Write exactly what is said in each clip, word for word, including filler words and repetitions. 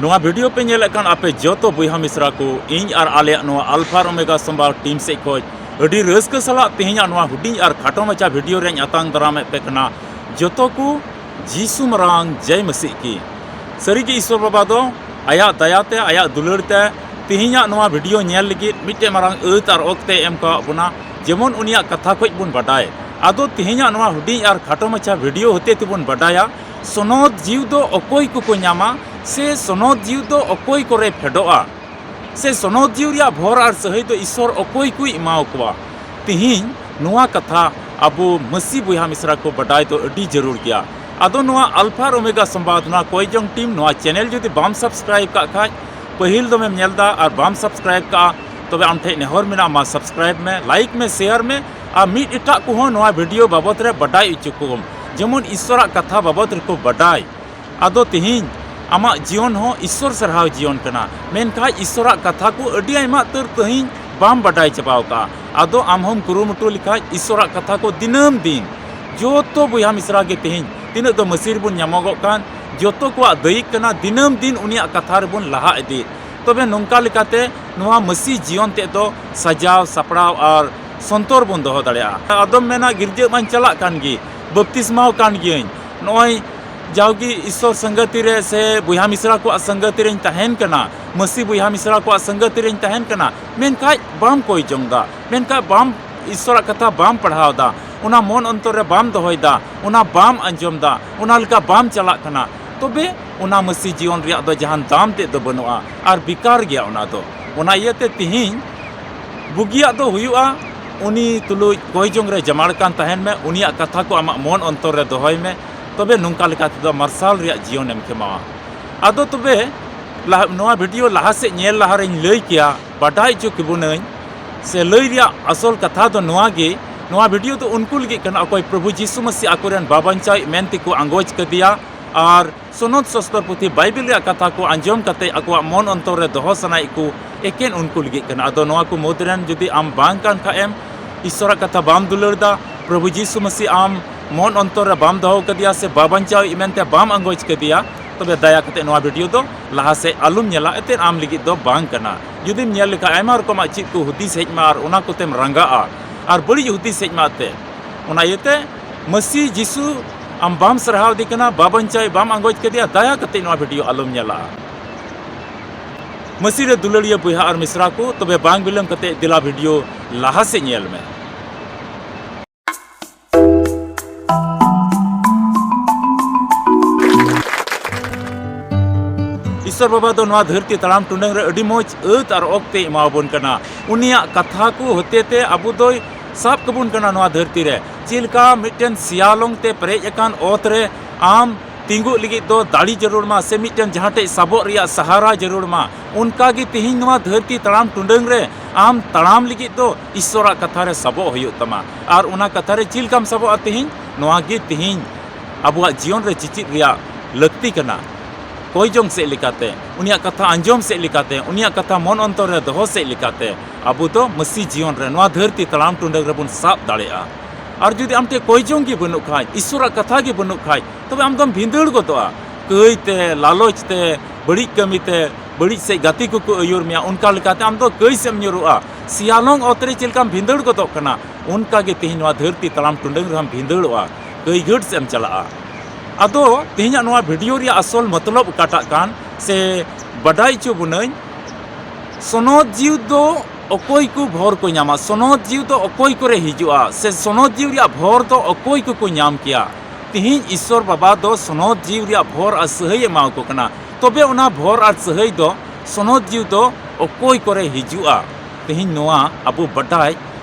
ᱱᱚᱣᱟ video ᱯᱮ ᱧᱮᱞᱮᱫ ᱠᱟᱱ ᱟᱯᱮ ᱡᱚᱛᱚ ᱵᱚᱭᱦᱟ ᱢᱤᱥᱨᱟ ᱠᱚ, ᱤᱧ ᱟᱨ ᱟᱞᱮᱭᱟᱜ ᱱᱚᱣᱟ ᱟᱞᱯᱷᱟ ᱟᱨ ᱳᱢᱮᱜᱟ ᱥᱚᱢᱵᱟᱫ team ᱥᱮᱫ ᱠᱷᱚᱱ ᱟᱹᱰᱤ ᱨᱟᱹᱥᱠᱟᱹ ᱥᱟᱞᱟᱜ ᱛᱮᱦᱮᱧᱟᱜ ᱱᱚᱣᱟ ᱦᱩᱰᱤᱧ ᱟᱨ ᱠᱷᱟᱴᱚ ᱢᱟᱪᱷᱟ video ᱨᱮᱧ ᱟᱛᱟᱝ ᱫᱟᱨᱟᱢᱮᱫ ᱯᱮ ᱠᱟᱱᱟ᱾ ᱡᱚᱛᱚ ᱠᱚ ᱡᱤᱥᱩ ᱢᱟᱨᱟᱝ ᱡᱟᱭ ᱢᱟᱹᱥᱤ ᱠᱤ᱾ ᱥᱟᱹᱨᱤᱜᱮ ᱤᱥᱣᱚᱨ ᱵᱟᱵᱟ ᱫᱚ ᱟᱭᱟᱜ ᱫᱟᱭᱟᱛᱮ, ᱟᱭᱟᱜ ᱫᱩᱞᱟᱹᱲ ᱛᱮ ᱛᱮᱦᱮᱧᱟᱜ ᱱᱚᱣᱟ video ᱧᱮᱞ ᱞᱟᱹᱜᱤᱫ ᱢᱤᱫᱴᱮᱱ ᱢᱟᱨᱟᱝ ᱟᱹᱛ ᱟᱨ ᱚᱠᱛᱮ ᱮᱢ ᱠᱟᱣᱟᱫ ᱵᱚᱱᱟ, ᱡᱮᱢᱚᱱ ᱩᱱᱤᱭᱟᱜ ᱠᱟᱛᱷᱟ ᱠᱷᱚᱱ ᱵᱚᱱ ᱵᱟᱰᱟᱭ᱾ ᱟᱫᱚ ᱛᱮᱦᱮᱧᱟᱜ ᱱᱚᱣᱟ ᱦᱩᱰᱤᱧ ᱟᱨ ᱠᱷᱟᱴᱚ ᱢᱟᱪᱷᱟ video ᱦᱚᱛᱮ ᱛᱮᱵᱚᱱ ᱵᱟᱰᱟᱭᱟ ᱥᱚᱱᱚᱛ ᱡᱤᱣᱤ ᱫᱚ ᱚᱠᱚᱭ ᱠᱚᱠᱚ ᱧᱟᱢᱟ, ᱥᱮ ᱥᱚᱱᱚᱛ ᱡᱤᱣᱤ ᱫᱚ ᱚᱠᱚᱭ ᱠᱚᱨᱮ ᱯᱷᱮᱰᱚᱜᱼᱟ, ᱥᱮ ᱥᱚᱱᱚᱛ ᱡᱤᱣᱤ ᱨᱮᱭᱟᱜ ᱵᱷᱚᱨ ᱟᱨ ᱥᱟᱹᱦᱟᱹᱭ ᱫᱚ ᱤᱥᱚᱨ ᱚᱠᱚᱭ ᱠᱚᱭ ᱮᱢᱟᱣ ᱠᱚᱣᱟ᱾ ᱛᱤᱦᱤᱧ ᱱᱚᱣᱟ ᱠᱟᱛᱷᱟ ᱟᱵᱚ ᱢᱟᱹᱥᱤ ᱵᱚᱭᱦᱟ ᱢᱤᱥᱨᱟ ᱠᱚ ᱵᱟᱰᱟᱭ ᱫᱚ ᱟᱹᱰᱤ ᱡᱟᱹᱨᱩᱲ ᱜᱮᱭᱟ᱾ ᱟᱫᱚ ᱱᱚᱣᱟ ᱟᱞᱯᱷᱟ ᱟᱨ ᱳᱢᱮᱜᱟ ᱥᱚᱢᱵᱟᱫ, ᱱᱚᱣᱟ ᱠᱚᱭ ᱡᱚᱝ team, ᱱᱚᱣᱟ channel ᱡᱩᱫᱤ ᱵᱟᱢ subscribe ᱠᱟᱜ ᱠᱷᱟᱡ, ᱯᱟᱹᱦᱤᱞ ᱫᱚᱢᱮᱢ ᱧᱮᱞ ᱫᱟ ᱟᱨ ᱵᱟᱢ subscribe ᱠᱟᱜᱼᱟ, ᱛᱚᱵᱮ ᱟᱢ ᱴᱷᱮᱱ ᱱᱮᱦᱚᱨ ᱢᱮᱱᱟᱜᱼᱟ, ᱢᱟ subscribe ᱢᱮ, like ᱢᱮ, share ᱢᱮ, ᱟᱨ ᱢᱤᱫ ᱮᱴᱟᱜ ᱠᱚᱦᱚᱸ ᱱᱚᱣᱟ video ᱵᱟᱵᱚᱛ ᱨᱮ ᱵᱟᱰᱟᱭ ᱦᱚᱪᱚ ᱠᱚᱢ, ᱡᱮᱢᱚᱱ ᱤᱥᱚᱨᱟᱜ ᱠᱟᱛᱷᱟ ᱵᱟᱵᱚᱛ ᱨᱮᱠᱚ ᱵᱟᱰᱟᱭ᱾ ᱟᱫᱚ ᱛᱤᱦᱤᱧ ᱟᱢᱟᱜ ᱡᱤᱭᱚᱱ ᱦᱚᱸ ᱤᱥᱚᱨ ᱥᱟᱨᱦᱟᱣ ᱡᱤᱭᱚᱱ ᱠᱟᱱᱟ, ᱢᱮᱱᱠᱷᱟᱡ ᱤᱥᱚᱨᱟᱜ ᱠᱟᱛᱷᱟ ᱠᱚ ᱟᱹᱰᱤ ᱟᱭᱢᱟ ᱩᱛᱟᱹᱨ ᱛᱮᱦᱤᱧ ᱵᱟᱢ ᱵᱟᱰᱟᱭ ᱪᱟᱵᱟᱣ ᱠᱟᱜᱼᱟ᱾ ᱟᱫᱚ ᱟᱢ ᱦᱚᱸᱢ ᱠᱩᱨᱩᱢᱩᱴᱩ ᱞᱮᱠᱷᱟᱡ ᱤᱥᱚᱨᱟᱜ ᱠᱟᱛᱷᱟ ᱠᱚ ᱫᱤᱱᱟᱹᱢ ᱫᱤᱱ ᱡᱚᱛᱚ ᱵᱚᱭᱦᱟ ᱢᱤᱥᱨᱟ ᱜᱮ ᱛᱤᱦᱤᱧ ᱛᱤᱱᱟᱹᱜ ᱫᱚ ᱢᱟᱹᱥᱤ ᱨᱮᱵᱚᱱ ᱧᱟᱢᱚᱜᱚᱜ ᱠᱟᱱ, ᱡᱚᱛᱚ ᱠᱚᱣᱟᱜ ᱫᱟᱹᱭᱤᱠ ᱠᱟᱱᱟ ᱫᱤᱱᱟᱹᱢ ᱫᱤᱱ ᱩᱱᱤᱭᱟᱜ ᱠᱟᱛᱷᱟ ᱨᱮᱵᱚᱱ ᱞᱟᱦᱟ ᱤᱫᱤ᱾ ᱛᱚᱵᱮ ᱱᱚᱝᱠᱟ ᱞᱮᱠᱟᱛᱮ ᱱᱚᱣᱟ ᱢᱟᱹᱥᱤ ᱡᱤᱭᱚᱱ ᱛᱮᱫ ᱫᱚ ᱥᱟᱡᱟᱣ, ᱥᱟᱯᱲᱟᱣ ᱟᱨ ᱥᱚᱱᱛᱚᱨ ᱵᱚᱱ ᱫᱚᱦᱚ ᱫᱟᱲᱮᱭᱟᱜᱼᱟ᱾ ᱟᱫᱚᱢ ᱢᱮᱱᱟ, "ᱜᱤᱨᱡᱟᱹ ᱢᱟᱧ ᱪᱟᱞᱟᱜ ᱠᱟᱱ ᱜᱮ, ᱵᱟᱯᱛᱤᱥᱢᱟᱣ ᱠᱟᱱ ᱜᱤᱭᱟᱹᱧ, ᱱᱚᱜᱼᱚᱭ ᱡᱟᱣᱜᱮ ᱤᱥᱚᱨ ᱥᱟᱝᱜᱟᱛᱤ ᱨᱮ ᱥᱮ ᱵᱚᱭᱦᱟ ᱢᱤᱥᱨᱟ ᱠᱚᱣᱟᱜ ᱥᱟᱝᱜᱟᱛᱤ ᱨᱮᱧ ᱛᱟᱦᱮᱱ ᱠᱟᱱᱟ, ᱢᱟᱹᱥᱤ ᱵᱚᱭᱦᱟ ᱢᱤᱥᱨᱟ ᱠᱚᱣᱟᱜ ᱥᱟᱝᱜᱟᱛᱤ ᱨᱮᱧ ᱛᱟᱦᱮᱱ ᱠᱟᱱᱟ", ᱢᱮᱱᱠᱷᱟᱡ ᱵᱟᱢ ᱠᱚᱭ ᱡᱚᱝ ᱫᱟ, ᱢᱮᱱᱠᱷᱟᱡ ᱵᱟᱢ, ᱤᱥᱚᱨᱟᱜ ᱠᱟᱛᱷᱟ ᱵᱟᱢ ᱯᱟᱲᱦᱟᱣ ᱫᱟ, ᱚᱱᱟ ᱢᱚᱱ ᱚᱱᱛᱚᱨ ᱨᱮ ᱵᱟᱢ ᱫᱚᱦᱚᱭ ᱫᱟ, ᱚᱱᱟ ᱵᱟᱢ ᱟᱸᱡᱚᱢ ᱫᱟ, ᱚᱱᱟ ᱞᱮᱠᱟ ᱵᱟᱢ ᱪᱟᱞᱟᱜ ᱠᱟᱱᱟ, ᱛᱚᱵᱮ ᱚᱱᱟ ᱢᱟᱹᱥᱤ ᱡᱤᱭᱚᱱ ᱨᱮᱭᱟᱜ ᱫᱚ ᱡᱟᱦᱟᱱ ᱫᱟᱢ ᱛᱮᱫ ᱫᱚ ᱵᱟᱹᱱᱩᱜᱼᱟ ᱟᱨ ᱵᱮᱠᱟᱨ ᱜᱮᱭᱟ ᱚᱱᱟ ᱫᱚ᱾ ᱚᱱᱟ ᱤᱭᱟᱹᱛᱮ ᱛᱤᱦᱤᱧ ᱵᱩᱜᱤᱭᱟᱜ ᱫᱚ ᱦᱩᱭᱩᱜᱼᱟ, ᱩᱱᱤ ᱛᱩᱞᱩᱡ ᱠᱚᱭ ᱡᱚᱝ ᱨᱮ ᱡᱟᱢᱟᱲ ᱠᱟᱱ ᱛᱟᱦᱮᱱ ᱢᱮ, ᱩᱱᱤᱭᱟᱜ ᱠᱟᱛᱷᱟ ᱠᱚ ᱟᱢᱟᱜ ᱢᱚᱱ ᱚᱱᱛᱚᱨ ᱨᱮ ᱫᱚᱦᱚᱭ ᱢᱮ, ᱛᱚᱵᱮ ᱱᱚᱝᱠᱟ ᱞᱮᱠᱟ ᱛᱮᱫᱚ ᱢᱟᱨᱥᱟᱞ ᱨᱮᱭᱟᱜ ᱡᱤᱭᱚᱱᱮᱢ ᱠᱷᱮᱢᱟᱣᱟ᱾ ᱟᱫᱚ ᱛᱚᱵᱮ ᱞᱟᱦᱟ, ᱱᱚᱣᱟ video ᱞᱟᱦᱟ ᱥᱮᱫ ᱧᱮᱞ ᱞᱟᱦᱟ ᱨᱮᱧ ᱞᱟᱹᱭ ᱠᱮᱭᱟ, ᱵᱟᱰᱟᱭ ᱦᱚᱪᱚ ᱠᱮᱵᱚᱱᱟᱹᱧ, ᱥᱮ ᱞᱟᱹᱭ ᱨᱮᱭᱟᱜ ᱟᱥᱚᱞ ᱠᱟᱛᱷᱟ ᱫᱚ ᱱᱚᱣᱟ ᱜᱮ, ᱱᱚᱣᱟ video ᱫᱚ ᱩᱱᱠᱩ ᱞᱟᱹᱜᱤᱫ ᱠᱟᱱᱟ, ᱚᱠᱚᱭ ᱯᱨᱚᱵᱷᱩ ᱡᱤᱥᱩ ᱢᱟᱹᱥᱤ ᱟᱠᱚᱨᱮᱱ ᱵᱟᱵᱟᱧᱪᱟᱣᱤᱡ ᱢᱮᱱ ᱛᱮᱠᱚ ᱟᱸᱜᱚᱪ ᱠᱟᱫᱮᱭᱟ ᱟᱨ ᱥᱚᱱᱚᱛ ᱥᱚᱥᱛᱚᱨ ᱯᱩᱛᱷᱤ ᱵᱟᱭᱵᱮᱞ ᱨᱮᱭᱟᱜ ᱠᱟᱛᱷᱟ ᱠᱚ ᱟᱸᱡᱚᱢ ᱠᱟᱛᱮ ᱟᱠᱚᱣᱟᱜ ᱢᱚᱱ ᱚᱱᱛᱚᱨ ᱨᱮ ᱫᱚᱦᱚ ᱥᱟᱱᱟᱭᱮᱫ ᱠᱚ, ᱮᱠᱮᱱ ᱩᱱᱠᱩ ᱞᱟᱹᱜᱤᱫ ᱠᱟᱱᱟ᱾ ᱟᱫᱚ ᱱᱚᱣᱟ ᱠᱚ ᱢᱩᱫᱽ ᱨᱮᱱ ᱡᱩᱫᱤ ᱟᱢ ᱵᱟᱝ ᱠᱟᱱ ᱠᱷᱟᱡ ᱮᱢ, ᱤᱥᱚᱨᱟᱜ ᱠᱟᱛᱷᱟ ᱵᱟᱢ ᱫᱩᱞᱟᱹᱲ ᱫᱟ, ᱯᱨᱚᱵᱷᱩ ᱡᱤᱥᱩ ᱢᱟᱹᱥᱤ ᱟᱢ ᱢᱚᱱ ᱚᱱᱛᱚᱨ ᱨᱮ ᱵᱟᱢ ᱫᱚᱦᱚ ᱠᱟᱫᱮᱭᱟ ᱥᱮ ᱵᱟᱵᱟᱧᱪᱟᱣᱤᱡ ᱢᱮᱱᱛᱮ ᱵᱟᱢ ᱟᱸᱜᱚᱪ ᱠᱟᱫᱮᱭᱟ, ᱛᱚᱵᱮ ᱫᱟᱭᱟ ᱠᱟᱛᱮ ᱱᱚᱣᱟ video ᱫᱚ ᱞᱟᱦᱟ ᱥᱮᱫ ᱟᱞᱚᱢ ᱧᱮᱞᱟ, ᱮᱱᱛᱮᱫ ᱟᱢ ᱞᱟᱹᱜᱤᱫ ᱫᱚ ᱵᱟᱝ ᱠᱟᱱᱟ᱾ ᱡᱩᱫᱤᱢ ᱧᱮᱞ ᱞᱮᱠᱷᱟᱱ ᱟᱭᱢᱟ ᱨᱚᱠᱚᱢᱟᱜ ᱪᱮᱫ ᱠᱚ ᱦᱩᱫᱤᱥ ᱦᱮᱡ ᱟᱢᱟ ᱟᱨ ᱚᱱᱟ ᱠᱚᱛᱮᱢ ᱨᱟᱸᱜᱟᱜᱼᱟ ᱟᱨ ᱵᱟᱹᱲᱤᱡ ᱦᱩᱫᱤᱥ ᱦᱮᱡ ᱟᱢᱟ ᱛᱮ, ᱚᱱᱟ ᱤᱭᱟᱹᱛᱮ ᱢᱟᱹᱥᱤ ᱡᱤᱥᱩ ᱟᱢ ᱵᱟᱢ ᱥᱟᱨᱦᱟᱣ ᱫᱮ ᱠᱟᱱᱟ, ᱵᱟᱵᱚᱱ ᱪᱟᱭ ᱵᱟᱢ ᱟᱸᱜᱚᱪ ᱠᱮᱫᱮᱭᱟ, ᱫᱟᱭᱟ ᱠᱟᱛᱮ ᱱᱚᱣᱟ video ᱟᱞᱚᱢ ᱧᱮᱞᱟ᱾ ᱢᱟᱹᱥᱤ ᱨᱮ ᱫᱩᱞᱟᱹᱲᱤᱭᱟᱹ ᱵᱚᱭᱦᱟ ᱟᱨ ᱢᱤᱥᱨᱟ ᱠᱚ, ᱛᱚᱵᱮ ᱵᱟᱝ ᱵᱤᱞᱚᱢ ᱠᱟᱛᱮ ᱫᱮᱞᱟ video ᱞᱟᱦᱟ ᱥᱮᱫ ᱧᱮᱞ ᱢᱮ᱾ ᱤᱥᱥᱚᱨ ᱵᱟᱵᱟ ᱫᱚ ᱱᱚᱣᱟ ᱫᱷᱟᱹᱨᱛᱤ ᱛᱟᱲᱟᱢ ᱴᱩᱰᱟᱹᱝ ᱨᱮ ᱟᱹᱰᱤ ᱢᱚᱡᱽ ᱟᱹᱛ ᱟᱨ ᱚᱠᱛᱮ ᱮᱢᱟᱣᱟᱵᱚᱱ ᱠᱟᱱᱟ᱾ ᱩᱱᱤᱭᱟᱜ ᱠᱟᱛᱷᱟ ᱠᱚ ᱦᱚᱛᱮ ᱛᱮ ᱟᱵᱚ ᱫᱚᱭ ᱥᱟᱵ ᱠᱟᱵᱚᱱ ᱠᱟᱱᱟ ᱱᱚᱣᱟ ᱫᱷᱟᱹᱨᱛᱤ ᱨᱮ᱾ ᱪᱮᱫ ᱞᱮᱠᱟ ᱢᱤᱫᱴᱮᱱ ᱥᱤᱭᱟᱞᱚᱝ ᱛᱮ ᱯᱮᱨᱮᱡ ᱟᱠᱟᱱ ᱚᱛ ᱨᱮ ᱟᱢ ᱛᱤᱸᱜᱩᱜ ᱞᱟᱹᱜᱤᱫ ᱫᱚ ᱫᱟᱲᱮ ᱡᱟᱹᱨᱩᱲ ᱢᱟ, ᱥᱮ ᱢᱤᱫᱴᱮᱱ ᱡᱟᱦᱟᱸ ᱴᱷᱮᱡ ᱥᱟᱵᱚᱜ ᱨᱮᱭᱟᱜ ᱥᱟᱦᱟᱨᱟ ᱡᱟᱹᱨᱩᱲ ᱢᱟ, ᱚᱱᱠᱟ ᱜᱮ ᱛᱤᱦᱤᱧ ᱱᱚᱣᱟ ᱫᱷᱟᱹᱨᱛᱤ ᱛᱟᱲᱟᱢ ᱴᱩᱰᱟᱹᱝ ᱨᱮ ᱟᱢ ᱛᱟᱲᱟᱢ ᱞᱟᱹᱜᱤᱫ ᱫᱚ ᱤᱥᱥᱚᱨᱟᱜ ᱠᱟᱛᱷᱟ ᱨᱮ ᱥᱟᱵᱚᱜ ᱦᱩᱭᱩᱜ ᱛᱟᱢᱟ᱾ ᱟᱨ ᱚᱱᱟ ᱠᱟᱛᱷᱟ ᱨᱮ ᱪᱮᱫ ᱞᱮᱠᱟᱢ ᱥᱟᱵᱚᱜᱼᱟ ᱛᱤᱦᱤᱧ? ᱱᱚᱣᱟ ᱜᱮ ᱛᱤᱦᱤᱧ ᱟᱵᱚᱣᱟᱜ ᱡᱤᱭᱚᱱ ᱨᱮ ᱪᱮᱪᱮᱫ ᱨᱮᱭᱟᱜ ᱞᱟᱹᱠᱛᱤ ᱠᱟᱱᱟ᱾ ᱠᱚᱭ ᱡᱚᱝ ᱥᱮᱫ ᱞᱮᱠᱟᱛᱮ, ᱩᱱᱤᱭᱟᱜ ᱠᱟᱛᱷᱟ ᱟᱸᱡᱚᱢ ᱥᱮᱫ ᱞᱮᱠᱟᱛᱮ, ᱩᱱᱤᱭᱟᱜ ᱠᱟᱛᱷᱟ ᱢᱚᱱ ᱚᱱᱛᱚᱨ ᱨᱮ ᱫᱚᱦᱚ ᱥᱮᱫ ᱞᱮᱠᱟᱛᱮ ᱟᱵᱚ ᱫᱚ ᱢᱟᱹᱥᱤ ᱡᱤᱭᱚᱱ ᱨᱮ ᱱᱚᱣᱟ ᱫᱷᱟᱹᱨᱛᱤ ᱛᱟᱲᱟᱢ ᱴᱩᱰᱟᱹᱝ ᱨᱮᱵᱚᱱ ᱥᱟᱵ ᱫᱟᱲᱮᱭᱟᱜᱼᱟ᱾ ᱟᱨ ᱡᱩᱫᱤ ᱟᱢ ᱴᱷᱮᱱ ᱠᱚᱭ ᱡᱚᱝ ᱜᱮ ᱵᱟᱹᱱᱩᱜ ᱠᱷᱟᱡ, ᱤᱥᱥᱚᱨᱟᱜ ᱠᱟᱛᱷᱟ ᱜᱮ ᱵᱟᱹᱱᱩᱜ ᱠᱷᱟᱡ, ᱛᱚᱵᱮ ᱟᱢ ᱫᱚᱢ ᱵᱷᱤᱸᱫᱟᱹᱲ ᱜᱚᱫᱚᱜᱼᱟ᱾ ᱠᱟᱹᱭ ᱛᱮ, ᱞᱟᱞᱚᱪ ᱛᱮ, ᱵᱟᱹᱲᱤᱡ ᱠᱟᱹᱢᱤ ᱛᱮ, ᱵᱟᱹᱲᱤᱡ ᱥᱮᱫ ᱜᱟᱛᱮ ᱠᱚᱠᱚ ᱟᱹᱭᱩᱨ ᱢᱮᱭᱟ, ᱚᱱᱠᱟ ᱞᱮᱠᱟᱛᱮ ᱟᱢ ᱫᱚ ᱠᱟᱹᱭ ᱥᱮᱫ ᱮᱢ ᱧᱩᱨᱩᱜᱼᱟ᱾ ᱥᱤᱭᱟᱞᱚᱝ ᱚᱛ ᱨᱮ ᱪᱮᱫ ᱞᱮᱠᱟᱢ ᱵᱷᱤᱸᱫᱟᱹᱲ ᱜᱚᱫᱚᱜ ᱠᱟᱱᱟ, ᱚᱱᱠᱟ ᱜᱮ ᱛᱮᱦᱮᱧ ᱱᱚᱣᱟ ᱫᱷᱟᱹᱨᱛᱤ ᱛᱟᱲᱟᱢ ᱴᱩᱰᱟᱹᱝ ᱨᱮᱦᱚᱸᱢ ᱵᱷᱤᱸᱫᱟᱹᱲᱚᱜᱼᱟ, ᱠᱟᱹᱭ ᱜᱷᱟᱹᱴ ᱥᱮᱫ ᱮᱢ ᱪᱟᱞᱟᱜᱼᱟ᱾ ᱟᱫᱚ ᱛᱮᱦᱮᱧᱟᱜ ᱱᱚᱣᱟ video ᱨᱮᱭᱟᱜ ᱟᱥᱚᱞ ᱢᱚᱛᱞᱚᱵ ᱚᱠᱟᱴᱟᱜ ᱠᱟᱱ ᱥᱮ ᱵᱟᱰᱟᱭ ᱦᱚᱪᱚ ᱵᱚᱱᱟᱹᱧ, ᱥᱚᱱᱚᱛ ᱡᱤᱣᱤ ᱫᱚ ᱚᱠᱚᱭ ᱠᱚ ᱵᱷᱚᱨ ᱠᱚ ᱧᱟᱢᱟ, ᱥᱚᱱᱚᱛ ᱡᱤᱣᱤ ᱫᱚ ᱚᱠᱚᱭ ᱠᱚᱨᱮ ᱦᱤᱡᱩᱜᱼᱟ, ᱥᱮ ᱥᱚᱱᱚᱛ ᱡᱤᱣᱤ ᱨᱮᱭᱟᱜ ᱵᱷᱚᱨ ᱫᱚ ᱚᱠᱚᱭ ᱠᱚᱠᱚ ᱧᱟᱢ ᱠᱮᱭᱟ? ᱛᱮᱦᱮᱧ ᱤᱥᱥᱚᱨ ᱵᱟᱵᱟ ᱫᱚ ᱥᱚᱱᱚᱛ ᱡᱤᱣᱤ ᱨᱮᱭᱟᱜ ᱵᱷᱚᱨ ᱟᱨ ᱥᱟᱹᱦᱟᱹᱭ ᱮᱢᱟᱣ ᱠᱚ ᱠᱟᱱᱟ᱾ ᱛᱚᱵᱮ ᱚᱱᱟ ᱵᱷᱚᱨ ᱟᱨ ᱥᱟᱹᱦᱟᱹᱭ ᱫᱚ ᱥᱚᱱᱚᱛ ᱡᱤᱣᱤ ᱫᱚ ᱚᱠᱚᱭ ᱠᱚᱨᱮ ᱦᱤᱡᱩᱜᱼᱟ? ᱛᱮᱦᱮᱧ ᱱᱚᱣᱟ ᱟᱵᱚ ᱵᱟᱰᱟᱭ,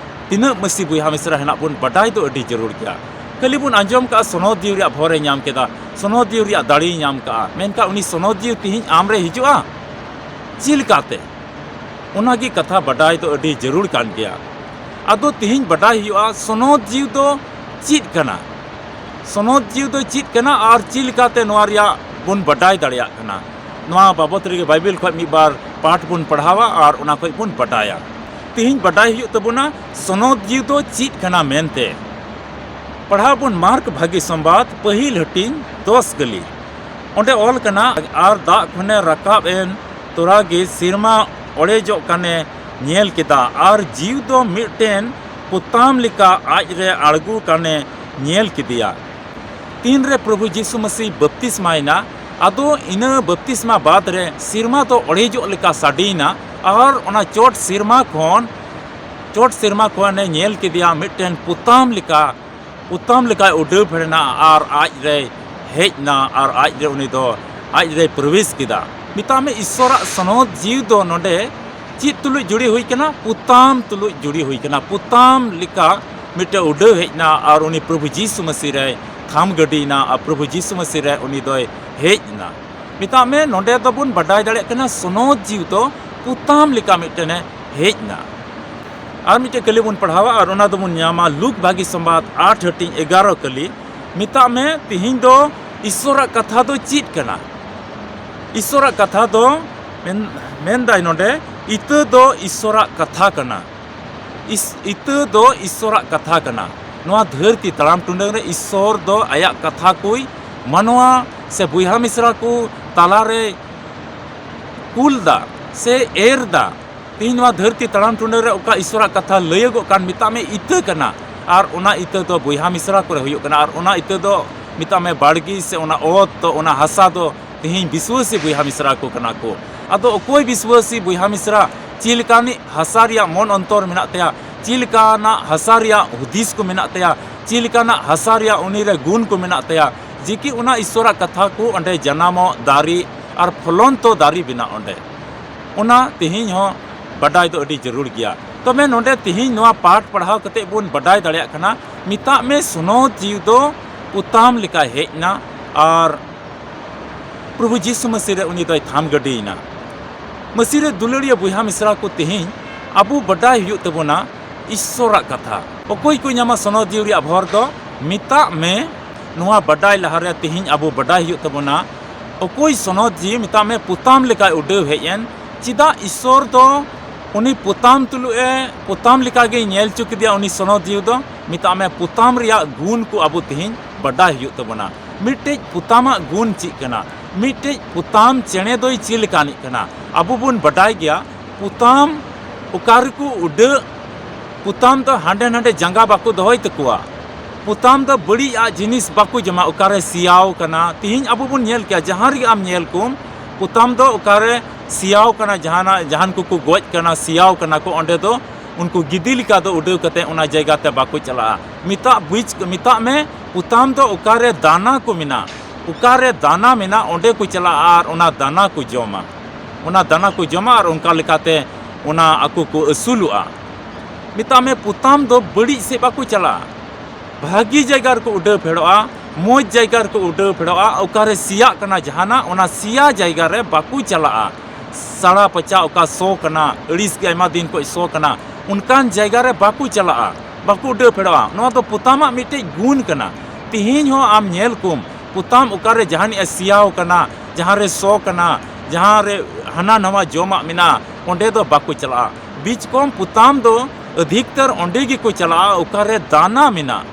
ᱛᱤᱱᱟᱹᱜ ᱢᱟᱹᱥᱤ ᱵᱚᱭᱦᱟ ᱢᱤᱥᱨᱟ ᱦᱮᱱᱟᱜ ᱵᱚᱱ, ᱵᱟᱰᱟᱭ ᱫᱚ ᱟᱹᱰᱤ ᱡᱟᱹᱨᱩᱲ ᱜᱮᱭᱟ᱾ ᱠᱷᱟᱹᱞᱤ ᱵᱚᱱ ᱟᱸᱡᱚᱢ ᱠᱟᱜᱼᱟ, ᱥᱚᱱᱚᱛ ᱡᱤᱣᱤ ᱨᱮᱭᱟᱜ ᱵᱷᱚᱨᱮ ᱧᱟᱢ ᱠᱮᱫᱟ, ᱥᱚᱱᱚᱛ ᱡᱤᱣᱤ ᱨᱮᱭᱟᱜ ᱫᱟᱲᱮᱭ ᱧᱟᱢ ᱠᱟᱜᱼᱟ, ᱢᱮᱱᱠᱷᱟᱱ ᱩᱱᱤ ᱥᱚᱱᱚᱛ ᱡᱤᱣᱤ ᱛᱮᱦᱮᱧ ᱟᱢ ᱨᱮ ᱦᱤᱡᱩᱜᱼᱟ? ᱪᱮᱫ ᱞᱮᱠᱟᱛᱮ? ᱚᱱᱟᱜᱮ ᱠᱟᱛᱷᱟ ᱵᱟᱰᱟᱭ ᱫᱚ ᱟᱹᱰᱤ ᱡᱟᱹᱨᱩᱲ ᱠᱟᱱ ᱜᱮᱭᱟ᱾ ᱟᱫᱚ ᱛᱮᱦᱮᱧ ᱵᱟᱰᱟᱭ ᱦᱩᱭᱩᱜᱼᱟ, ᱥᱚᱱᱚᱛ ᱡᱤᱣᱤ ᱫᱚ ᱪᱮᱫ ᱠᱟᱱᱟ? ᱥᱚᱱᱚᱛ ᱡᱤᱣᱤ ᱫᱚ ᱪᱮᱫ ᱠᱟᱱᱟ ᱟᱨ ᱪᱮᱫ ᱞᱮᱠᱟᱛᱮ ᱱᱚᱣᱟ ᱨᱮᱭᱟᱜ ᱵᱚᱱ ᱵᱟᱰᱟᱭ ᱫᱟᱲᱮᱭᱟᱜ ᱠᱟᱱᱟ? ᱱᱚᱣᱟ ᱵᱟᱵᱚᱛ ᱨᱮᱜᱮ ᱵᱟᱭᱵᱮᱞ ᱠᱷᱚᱱ ᱢᱤᱫ ᱵᱟᱨ ᱯᱟᱴ ᱵᱚᱱ ᱯᱟᱲᱦᱟᱣᱟ ᱟᱨ ᱚᱱᱟ ᱠᱷᱚᱱ ᱵᱚᱱ ᱵᱟᱰᱟᱭᱟ᱾ ᱛᱮᱦᱮᱧ ᱵᱟᱰᱟᱭ ᱦᱩᱭᱩᱜ ᱛᱟᱵᱚᱱᱟ ᱥᱚᱱᱚᱛ ᱡᱤᱣᱤ ᱫᱚ ᱪᱮᱫ ᱠᱟᱱᱟ ᱢᱮᱱᱛᱮ᱾ ᱯᱟᱲᱦᱟᱣ ᱵᱚᱱ ᱢᱟᱨᱠ ᱵᱷᱟᱹᱜᱤ ᱥᱚᱢᱵᱟᱫ, ᱯᱟᱹᱦᱤᱞ ᱦᱟᱹᱴᱤᱧ, ᱫᱚᱥ ᱠᱟᱹᱞᱤ᱾ ᱚᱸᱰᱮ ᱚᱞ ᱠᱟᱱᱟ, ᱟᱨ ᱫᱟᱜ ᱠᱷᱚᱱᱮ ᱨᱟᱠᱟᱵ ᱮᱱ ᱛᱚᱨᱟ ᱜᱮ ᱥᱮᱨᱢᱟ ᱚᱲᱮᱡᱚᱜ ᱠᱟᱱᱮ ᱧᱮᱞ ᱠᱮᱫᱟ, ᱟᱨ ᱡᱤᱣᱤ ᱫᱚ ᱢᱤᱫᱴᱮᱱ ᱯᱚᱛᱟᱢ ᱞᱮᱠᱟ ᱟᱡ ᱨᱮ ᱟᱬᱜᱚ ᱠᱟᱱᱮ ᱧᱮᱞ ᱠᱮᱫᱮᱭᱟ᱾ ᱛᱤᱱᱨᱮ ᱯᱨᱚᱵᱷᱩ ᱡᱤᱥᱩ ᱢᱟᱹᱥᱤ ᱵᱟᱯᱛᱤᱥᱢᱟᱭᱮᱱᱟ, ᱟᱫᱚ ᱤᱱᱟᱹ ᱵᱟᱯᱛᱤᱥᱢᱟ ᱵᱟᱫᱽ ᱨᱮ ᱥᱮᱨᱢᱟ ᱫᱚ ᱚᱲᱮᱡᱚᱜ ᱞᱮᱠᱟ ᱥᱟᱰᱮᱭᱮᱱᱟ, ᱟᱨ ᱚᱱᱟ ᱪᱚᱴ ᱥᱮᱨᱢᱟ ᱠᱷᱚᱱ, ᱪᱚᱴ ᱥᱮᱨᱢᱟ ᱠᱷᱚᱱᱮ ᱧᱮᱞ ᱠᱮᱫᱮᱭᱟ ᱢᱤᱫᱴᱮᱱ ᱯᱚᱛᱟᱢ ᱞᱮᱠᱟ, ᱯᱚᱛᱟᱢ ᱞᱮᱠᱟᱭ ᱩᱰᱟᱹᱣ ᱯᱷᱮᱰ ᱮᱱᱟ, ᱟᱨ ᱟᱡ ᱨᱮᱭ ᱦᱮᱡ ᱮᱱᱟ, ᱟᱨ ᱟᱡ ᱨᱮ ᱩᱱᱤ ᱫᱚ ᱟᱡ ᱨᱮᱭ ᱯᱨᱚᱵᱮᱥ ᱠᱮᱫᱟ᱾ ᱢᱮᱛᱟᱜ ᱢᱮ, ᱤᱥᱥᱚᱨᱟᱜ ᱥᱚᱱᱚᱛ ᱡᱤᱣᱤ ᱫᱚ ᱱᱚᱰᱮ ᱪᱮᱫ ᱛᱩᱞᱩᱡ ᱡᱩᱲᱤ ᱦᱩᱭ ᱠᱟᱱᱟ? ᱯᱚᱛᱟᱢ ᱛᱩᱞᱩᱡ ᱡᱩᱲᱤ ᱦᱩᱭ ᱠᱟᱱᱟ᱾ ᱯᱚᱛᱟᱢ ᱞᱮᱠᱟ ᱢᱤᱫᱴᱮᱱ ᱩᱰᱟᱹᱣ ᱦᱮᱡ ᱮᱱᱟ, ᱟᱨ ᱩᱱᱤ ᱯᱨᱚᱵᱷᱩ ᱡᱤᱥᱩ ᱢᱟᱹᱥᱤ ᱨᱮᱭ ᱛᱷᱟᱢ ᱜᱟᱹᱰᱤᱭᱮᱱᱟ, ᱟᱨ ᱯᱨᱚᱵᱷᱩ ᱡᱤᱥᱩ ᱢᱟᱹᱥᱤ ᱨᱮ ᱩᱱᱤ ᱫᱚᱭ ᱦᱮᱡ ᱮᱱᱟ᱾ ᱢᱮᱛᱟᱜ ᱢᱮ, ᱱᱚᱰᱮ ᱫᱚᱵᱚᱱ ᱵᱟᱰᱟᱭ ᱫᱟᱲᱮᱭᱟᱜ ᱠᱟᱱᱟ, ᱥᱚᱱᱚᱛ ᱡᱤᱣᱤ ᱫᱚ ᱯᱚᱛᱟᱢ ᱞᱮᱠᱟ ᱢᱤᱫᱴᱮᱱᱮ ᱦᱮᱡ ᱮᱱᱟ᱾ ᱟᱨ ᱢᱤᱫᱴᱮᱱ ᱠᱟᱹᱞᱤ ᱵᱚᱱ ᱯᱟᱲᱦᱟᱣᱟ, ᱟᱨ ᱚᱱᱟ ᱫᱚᱵᱚᱱ ᱧᱟᱢᱟ ᱞᱩᱠ ᱵᱷᱟᱹᱜᱤ ᱥᱚᱢᱵᱟᱫ ᱟᱴ ᱦᱟᱹᱴᱤᱧ ᱮᱜᱟᱨᱚ ᱠᱟᱹᱞᱤ᱾ ᱢᱮᱛᱟᱜ ᱢᱮ, ᱛᱮᱦᱮᱧ ᱫᱚ ᱤᱥᱥᱚᱨᱟᱜ ᱠᱟᱛᱷᱟ ᱫᱚ ᱪᱮᱫ ᱠᱟᱱᱟ? ᱤᱥᱥᱚᱨᱟᱜ ᱠᱟᱛᱷᱟ ᱫᱚ ᱢᱮᱱ-, ᱢᱮᱱᱫᱟᱭ ᱱᱚᱰᱮ, ᱤᱛᱟᱹ ᱫᱚ ᱤᱥᱥᱚᱨᱟᱜ ᱠᱟᱛᱷᱟ ᱠᱟᱱᱟ᱾ ᱤᱥ-, ᱤᱛᱟᱹ ᱫᱚ ᱤᱥᱥᱚᱨᱟᱜ ᱠᱟᱛᱷᱟ ᱠᱟᱱᱟ᱾ ᱱᱚᱣᱟ ᱫᱷᱟᱹᱨᱛᱤ ᱛᱟᱲᱟᱢ ᱴᱩᱰᱟᱹᱝ ᱨᱮ ᱤᱥᱥᱚᱨ ᱫᱚ ᱟᱭᱟᱜ ᱠᱟᱛᱷᱟ ᱠᱚᱭ ᱢᱟᱱᱣᱟ ᱥᱮ ᱵᱚᱭᱦᱟ ᱢᱤᱥᱨᱟ ᱠᱚ ᱛᱟᱞᱟᱨᱮ ᱠᱩᱞ ᱫᱟ ᱥᱮ ᱮᱨ ᱫᱟ᱾ ᱛᱮᱦᱮᱧ ᱱᱚᱣᱟ ᱫᱷᱟᱹᱨᱛᱤ ᱛᱟᱲᱟᱢ ᱴᱩᱰᱟᱹᱝ ᱨᱮ ᱚᱠᱟ ᱤᱥᱥᱚᱨᱟᱜ ᱠᱟᱛᱷᱟ ᱞᱟᱹᱭᱟᱹᱜᱚᱜ ᱠᱟᱱ, ᱢᱮᱛᱟᱜ ᱢᱮ, ᱤᱛᱟᱹ ᱠᱟᱱᱟ, ᱟᱨ ᱚᱱᱟ ᱤᱛᱟᱹ ᱫᱚ ᱵᱚᱭᱦᱟ ᱢᱤᱥᱨᱟ ᱠᱚᱨᱮ ᱦᱩᱭᱩᱜ ᱠᱟᱱᱟ, ᱟᱨ ᱚᱱᱟ ᱤᱛᱟᱹ ᱫᱚ, ᱢᱮᱛᱟᱜ ᱢᱮ, ᱵᱟᱲᱜᱮ ᱥᱮ ᱚᱱᱟ ᱚᱛ ᱫᱚ, ᱚᱱᱟ ᱦᱟᱥᱟ ᱫᱚ ᱛᱮᱦᱮᱧ ᱵᱤᱥᱣᱟᱹᱥᱤ ᱵᱚᱭᱦᱟ ᱢᱤᱥᱨᱟ ᱠᱚ ᱠᱟᱱᱟ ᱠᱚ᱾ ᱟᱫᱚ ᱚᱠᱚᱭ ᱵᱤᱥᱣᱟᱹᱥᱤ ᱵᱚᱭᱦᱟ ᱢᱤᱥᱨᱟ ᱪᱮᱫ ᱞᱮᱠᱟᱱᱤᱡ ᱦᱟᱥᱟ ᱨᱮᱭᱟᱜ ᱢᱚᱱ ᱚᱱᱛᱚᱨ ᱢᱮᱱᱟᱜ ᱛᱟᱭᱟ, ᱪᱮᱫ ᱞᱮᱠᱟᱱᱟᱜ ᱦᱟᱥᱟ ᱨᱮᱭᱟᱜ ᱦᱩᱫᱤᱥ ᱠᱚ ᱢᱮᱱᱟᱜ ᱛᱟᱭᱟ, ᱪᱮᱫ ᱞᱮᱠᱟᱱᱟᱜ ᱦᱟᱥᱟ ᱨᱮᱭᱟᱜ ᱩᱱᱤ ᱨᱮ ᱜᱩᱱ ᱠᱚ ᱢᱮᱱᱟᱜ ᱛᱟᱭᱟ, ᱡᱮ ᱠᱤ ᱚᱱᱟ ᱤᱥᱥᱚᱨᱟᱜ ᱠᱟᱛᱷᱟ ᱠᱚ ᱚᱸᱰᱮ ᱡᱟᱱᱟᱢᱚᱜ ᱫᱟᱨᱮ ᱟᱨ ᱯᱷᱚᱞᱚᱱᱛᱚ ᱫᱟᱨᱮ ᱵᱮᱱᱟᱜ ᱚᱸᱰᱮ᱾ ᱚᱱᱟ ᱛᱮᱦᱮᱧ ᱦᱚᱸ ᱵᱟᱰᱟᱭ ᱫᱚ ᱟᱹᱰᱤ ᱡᱟᱹᱨᱩᱲ ᱜᱮᱭᱟ᱾ ᱛᱚᱵᱮ ᱱᱚᱰᱮ ᱛᱮᱦᱮᱧ ᱱᱚᱣᱟ ᱯᱟᱴ ᱯᱟᱲᱦᱟᱣ ᱠᱟᱛᱮ ᱵᱚᱱ ᱵᱟᱰᱟᱭ ᱫᱟᱲᱮᱭᱟᱜ ᱠᱟᱱᱟ, ᱢᱮᱛᱟᱜ ᱢᱮ, ᱥᱚᱱᱚᱛ ᱡᱤᱣᱤ ᱫᱚ ᱯᱚᱛᱟᱢ ᱞᱮᱠᱟᱭ ᱦᱮᱡ ᱮᱱᱟ, ᱟᱨ ᱯᱨᱚᱵᱷᱩ ᱡᱤᱥᱩ ᱢᱟᱹᱥᱤ ᱨᱮ ᱩᱱᱤ ᱫᱚᱭ ᱛᱷᱟᱢ ᱜᱟᱹᱰᱤᱭᱮᱱᱟ᱾ ᱢᱟᱹᱥᱤ ᱨᱮ ᱫᱩᱞᱟᱹᱲᱤᱭᱟᱹ ᱵᱚᱭᱦᱟ ᱢᱤᱥᱨᱟ ᱠᱚ, ᱛᱮᱦᱮᱧ ᱟᱵᱚ ᱵᱟᱰᱟᱭ ᱦᱩᱭᱩᱜ ᱛᱟᱵᱚᱱᱟ ᱤᱥᱥᱚᱨᱟᱜ ᱠᱟᱛᱷᱟ᱾ ᱚᱠᱚᱭ ᱠᱚ ᱧᱟᱢᱟ ᱥᱚᱱᱚᱛ ᱡᱤᱣᱤ ᱨᱮᱭᱟᱜ ᱵᱷᱚᱨ ᱫᱚ? ᱢᱮᱛᱟᱜ ᱢᱮ, ᱱᱚᱣᱟ ᱵᱟᱰᱟᱭ ᱞᱟᱦᱟᱨᱮ ᱛᱮᱦᱮᱧ ᱟᱵᱚ ᱵᱟᱰᱟᱭ ᱦᱩᱭᱩᱜ ᱛᱟᱵᱚᱱᱟ, ᱚᱠᱚᱭ ᱥᱚᱱᱚᱛ ᱡᱤᱣᱤ, ᱢᱮᱛᱟᱜ ᱢᱮ, ᱯᱚᱛᱟᱢ ᱞᱮᱠᱟᱭ ᱩᱰᱟᱹᱣ ᱦᱮᱡ ᱮᱱ, ᱪᱮᱫᱟᱜ ᱤᱥᱥᱚᱨ ᱫᱚ ᱩᱱᱤ ᱯᱚᱛᱟᱢ ᱛᱩᱞᱩᱡ ᱮ, ᱯᱚᱛᱟᱢ ᱞᱮᱠᱟᱜᱮᱭ ᱧᱮᱞ ᱦᱚᱪᱚ ᱠᱮᱫᱮᱭᱟ ᱩᱱᱤ ᱥᱚᱱᱚᱛ ᱡᱤᱣᱤ ᱫᱚ? ᱢᱮᱛᱟᱜ ᱢᱮ, ᱯᱚᱛᱟᱢ ᱨᱮᱭᱟᱜ ᱜᱩᱱ ᱠᱚ ᱟᱵᱚ ᱛᱮᱦᱮᱧ ᱵᱟᱰᱟᱭ ᱦᱩᱭᱩᱜ ᱛᱟᱵᱚᱱᱟ᱾ ᱢᱤᱫᱴᱮᱡ ᱯᱚᱛᱟᱢᱟᱜ ᱜᱩᱱ ᱪᱮᱫ ᱠᱟᱱᱟ? ᱢᱤᱫᱴᱮᱡ ᱯᱚᱛᱟᱢ ᱪᱮᱬᱮ ᱫᱚᱭ ᱪᱮᱫ ᱞᱮᱠᱟᱱᱤᱡ ᱠᱟᱱᱟ? ᱟᱵᱚ ᱵᱚᱱ ᱵᱟᱰᱟᱭ ᱜᱮᱭᱟ, ᱯᱚᱛᱟᱢ ᱚᱠᱟ ᱨᱮᱠᱚ ᱩᱰᱟᱹᱜ, ᱯᱚᱛᱟᱢ ᱫᱚ ᱦᱟᱸᱰᱮ ᱱᱟᱰᱮ ᱡᱟᱸᱜᱟ ᱵᱟᱠᱚ ᱫᱚᱦᱚᱭ ᱛᱟᱠᱚᱣᱟ᱾ ᱯᱚᱛᱟᱢ ᱫᱚ ᱵᱟᱹᱲᱤᱡ ᱟᱜ ᱡᱤᱱᱤᱥ ᱵᱟᱠᱚ ᱡᱚᱢᱟ, ᱚᱠᱟᱨᱮ ᱥᱮᱭᱟᱣ ᱠᱟᱱᱟ᱾ ᱛᱤᱦᱤᱧ ᱟᱵᱚ ᱵᱚᱱ ᱧᱮᱞ ᱠᱮᱭᱟ, ᱡᱟᱦᱟᱸ ᱨᱮᱜᱮ ᱟᱢ ᱧᱮᱞ ᱠᱚᱢ, ᱯᱚᱛᱟᱢ ᱫᱚ ᱚᱠᱟᱨᱮ ᱥᱮᱭᱟᱣ ᱠᱟᱱᱟ, ᱡᱟᱦᱟᱱᱟᱜ, ᱡᱟᱦᱟᱱ ᱠᱚᱠᱚ ᱜᱚᱡ ᱠᱟᱱᱟ, ᱥᱮᱭᱟᱣ ᱠᱟᱱᱟ ᱠᱚ, ᱚᱸᱰᱮ ᱫᱚ ᱩᱱᱠᱩ ᱜᱤᱫᱤ ᱞᱮᱠᱟ ᱫᱚ ᱩᱰᱟᱹᱣ ᱠᱟᱛᱮ ᱚᱱᱟ ᱡᱟᱭᱜᱟ ᱛᱮ ᱵᱟᱠᱚ ᱪᱟᱞᱟᱜᱼᱟ᱾ ᱢᱮᱛᱟᱜ ᱵᱩᱡᱽ, ᱢᱮᱛᱟᱜ ᱢᱮ, ᱯᱚᱛᱟᱢ ᱫᱚ ᱚᱠᱟᱨᱮ ᱫᱟᱱᱟ ᱠᱚ ᱢᱮᱱᱟᱜᱼᱟ, ᱚᱠᱟᱨᱮ ᱫᱟᱱᱟ ᱢᱮᱱᱟᱜᱼᱟ, ᱚᱸᱰᱮ ᱠᱚ ᱪᱟᱞᱟᱜᱼᱟ ᱟᱨ ᱚᱱᱟ ᱫᱟᱱᱟ ᱠᱚ ᱡᱚᱢᱟ᱾ ᱚᱱᱟ ᱫᱟᱱᱟ ᱠᱚ ᱡᱚᱢᱟ ᱟᱨ ᱚᱱᱠᱟ ᱞᱮᱠᱟᱛᱮ ᱚᱱᱟ ᱟᱠᱚ ᱠᱚ ᱟᱹᱥᱩᱞᱚᱜᱼᱟ᱾ ᱢᱮᱛᱟᱜ ᱢᱮ, ᱯᱚᱛᱟᱢ ᱫᱚ ᱵᱟᱹᱲᱤᱡ ᱥᱮᱫ ᱵᱟᱠᱚ ᱪᱟᱞᱟᱜᱼᱟ, ᱵᱷᱟᱹᱜᱤ ᱡᱟᱭᱜᱟ ᱨᱮᱠᱚ ᱩᱰᱟᱹᱣ ᱯᱷᱮᱰᱚᱜᱼᱟ, ᱢᱚᱡᱽ ᱡᱟᱭᱜᱟ ᱨᱮᱠᱚ ᱩᱰᱟᱹᱣ ᱯᱷᱮᱰᱚᱜᱼᱟ᱾ ᱚᱠᱟᱨᱮ ᱥᱮᱭᱟᱜ ᱠᱟᱱᱟ ᱡᱟᱦᱟᱱᱟᱜ, ᱚᱱᱟ ᱥᱮᱭᱟ ᱡᱟᱭᱜᱟ ᱨᱮ ᱵᱟᱠᱚ ᱪᱟᱞᱟᱜᱼᱟ᱾ ᱥᱟᱲᱟ ᱯᱟᱪᱟ ᱚᱠᱟ ᱥᱚ ᱠᱟᱱᱟ, ᱟᱹᱲᱤᱥ ᱜᱮ ᱟᱭᱢᱟ ᱫᱤᱱ ᱠᱷᱚᱱ ᱥᱚ ᱠᱟᱱᱟ, ᱚᱱᱠᱟᱱ ᱡᱟᱭᱜᱟ ᱨᱮ ᱵᱟᱠᱚ ᱪᱟᱞᱟᱜᱼᱟ, ᱵᱟᱠᱚ ᱩᱰᱟᱹᱣ ᱯᱷᱮᱰᱚᱜᱼᱟ᱾ ᱱᱚᱣᱟ ᱫᱚ ᱯᱚᱛᱟᱢᱟᱜ ᱢᱤᱫᱴᱮᱡ ᱜᱩᱱ ᱠᱟᱱᱟ᱾ ᱛᱮᱦᱮᱧ ᱦᱚᱸ ᱟᱢ ᱧᱮᱞ ᱠᱚᱢ, ᱯᱚᱛᱟᱢ ᱚᱠᱟᱨᱮ ᱡᱟᱦᱟᱱᱤᱡ ᱮ ᱥᱮᱭᱟᱣ ᱠᱟᱱᱟ, ᱡᱟᱦᱟᱸ ᱨᱮ ᱥᱚ ᱠᱟᱱᱟ, ᱡᱟᱦᱟᱸ ᱨᱮ ᱦᱟᱱᱟ ᱱᱟᱣᱟ ᱡᱚᱢᱟᱜ ᱢᱮᱱᱟᱜᱼᱟ, ᱚᱸᱰᱮ ᱫᱚ ᱵᱟᱠᱚ ᱪᱟᱞᱟᱜᱼᱟ᱾ ᱵᱤᱪ ᱠᱚᱢ ᱯᱚᱛᱟᱢ ᱫᱚ ᱟᱹᱫᱷᱤᱠᱛᱟᱨ ᱚᱸᱰᱮ ᱜᱮᱠᱚ ᱪᱟᱞᱟᱜᱼᱟ, ᱚᱠᱟᱨᱮ ᱫᱟᱱᱟ ᱢᱮᱱᱟᱜ,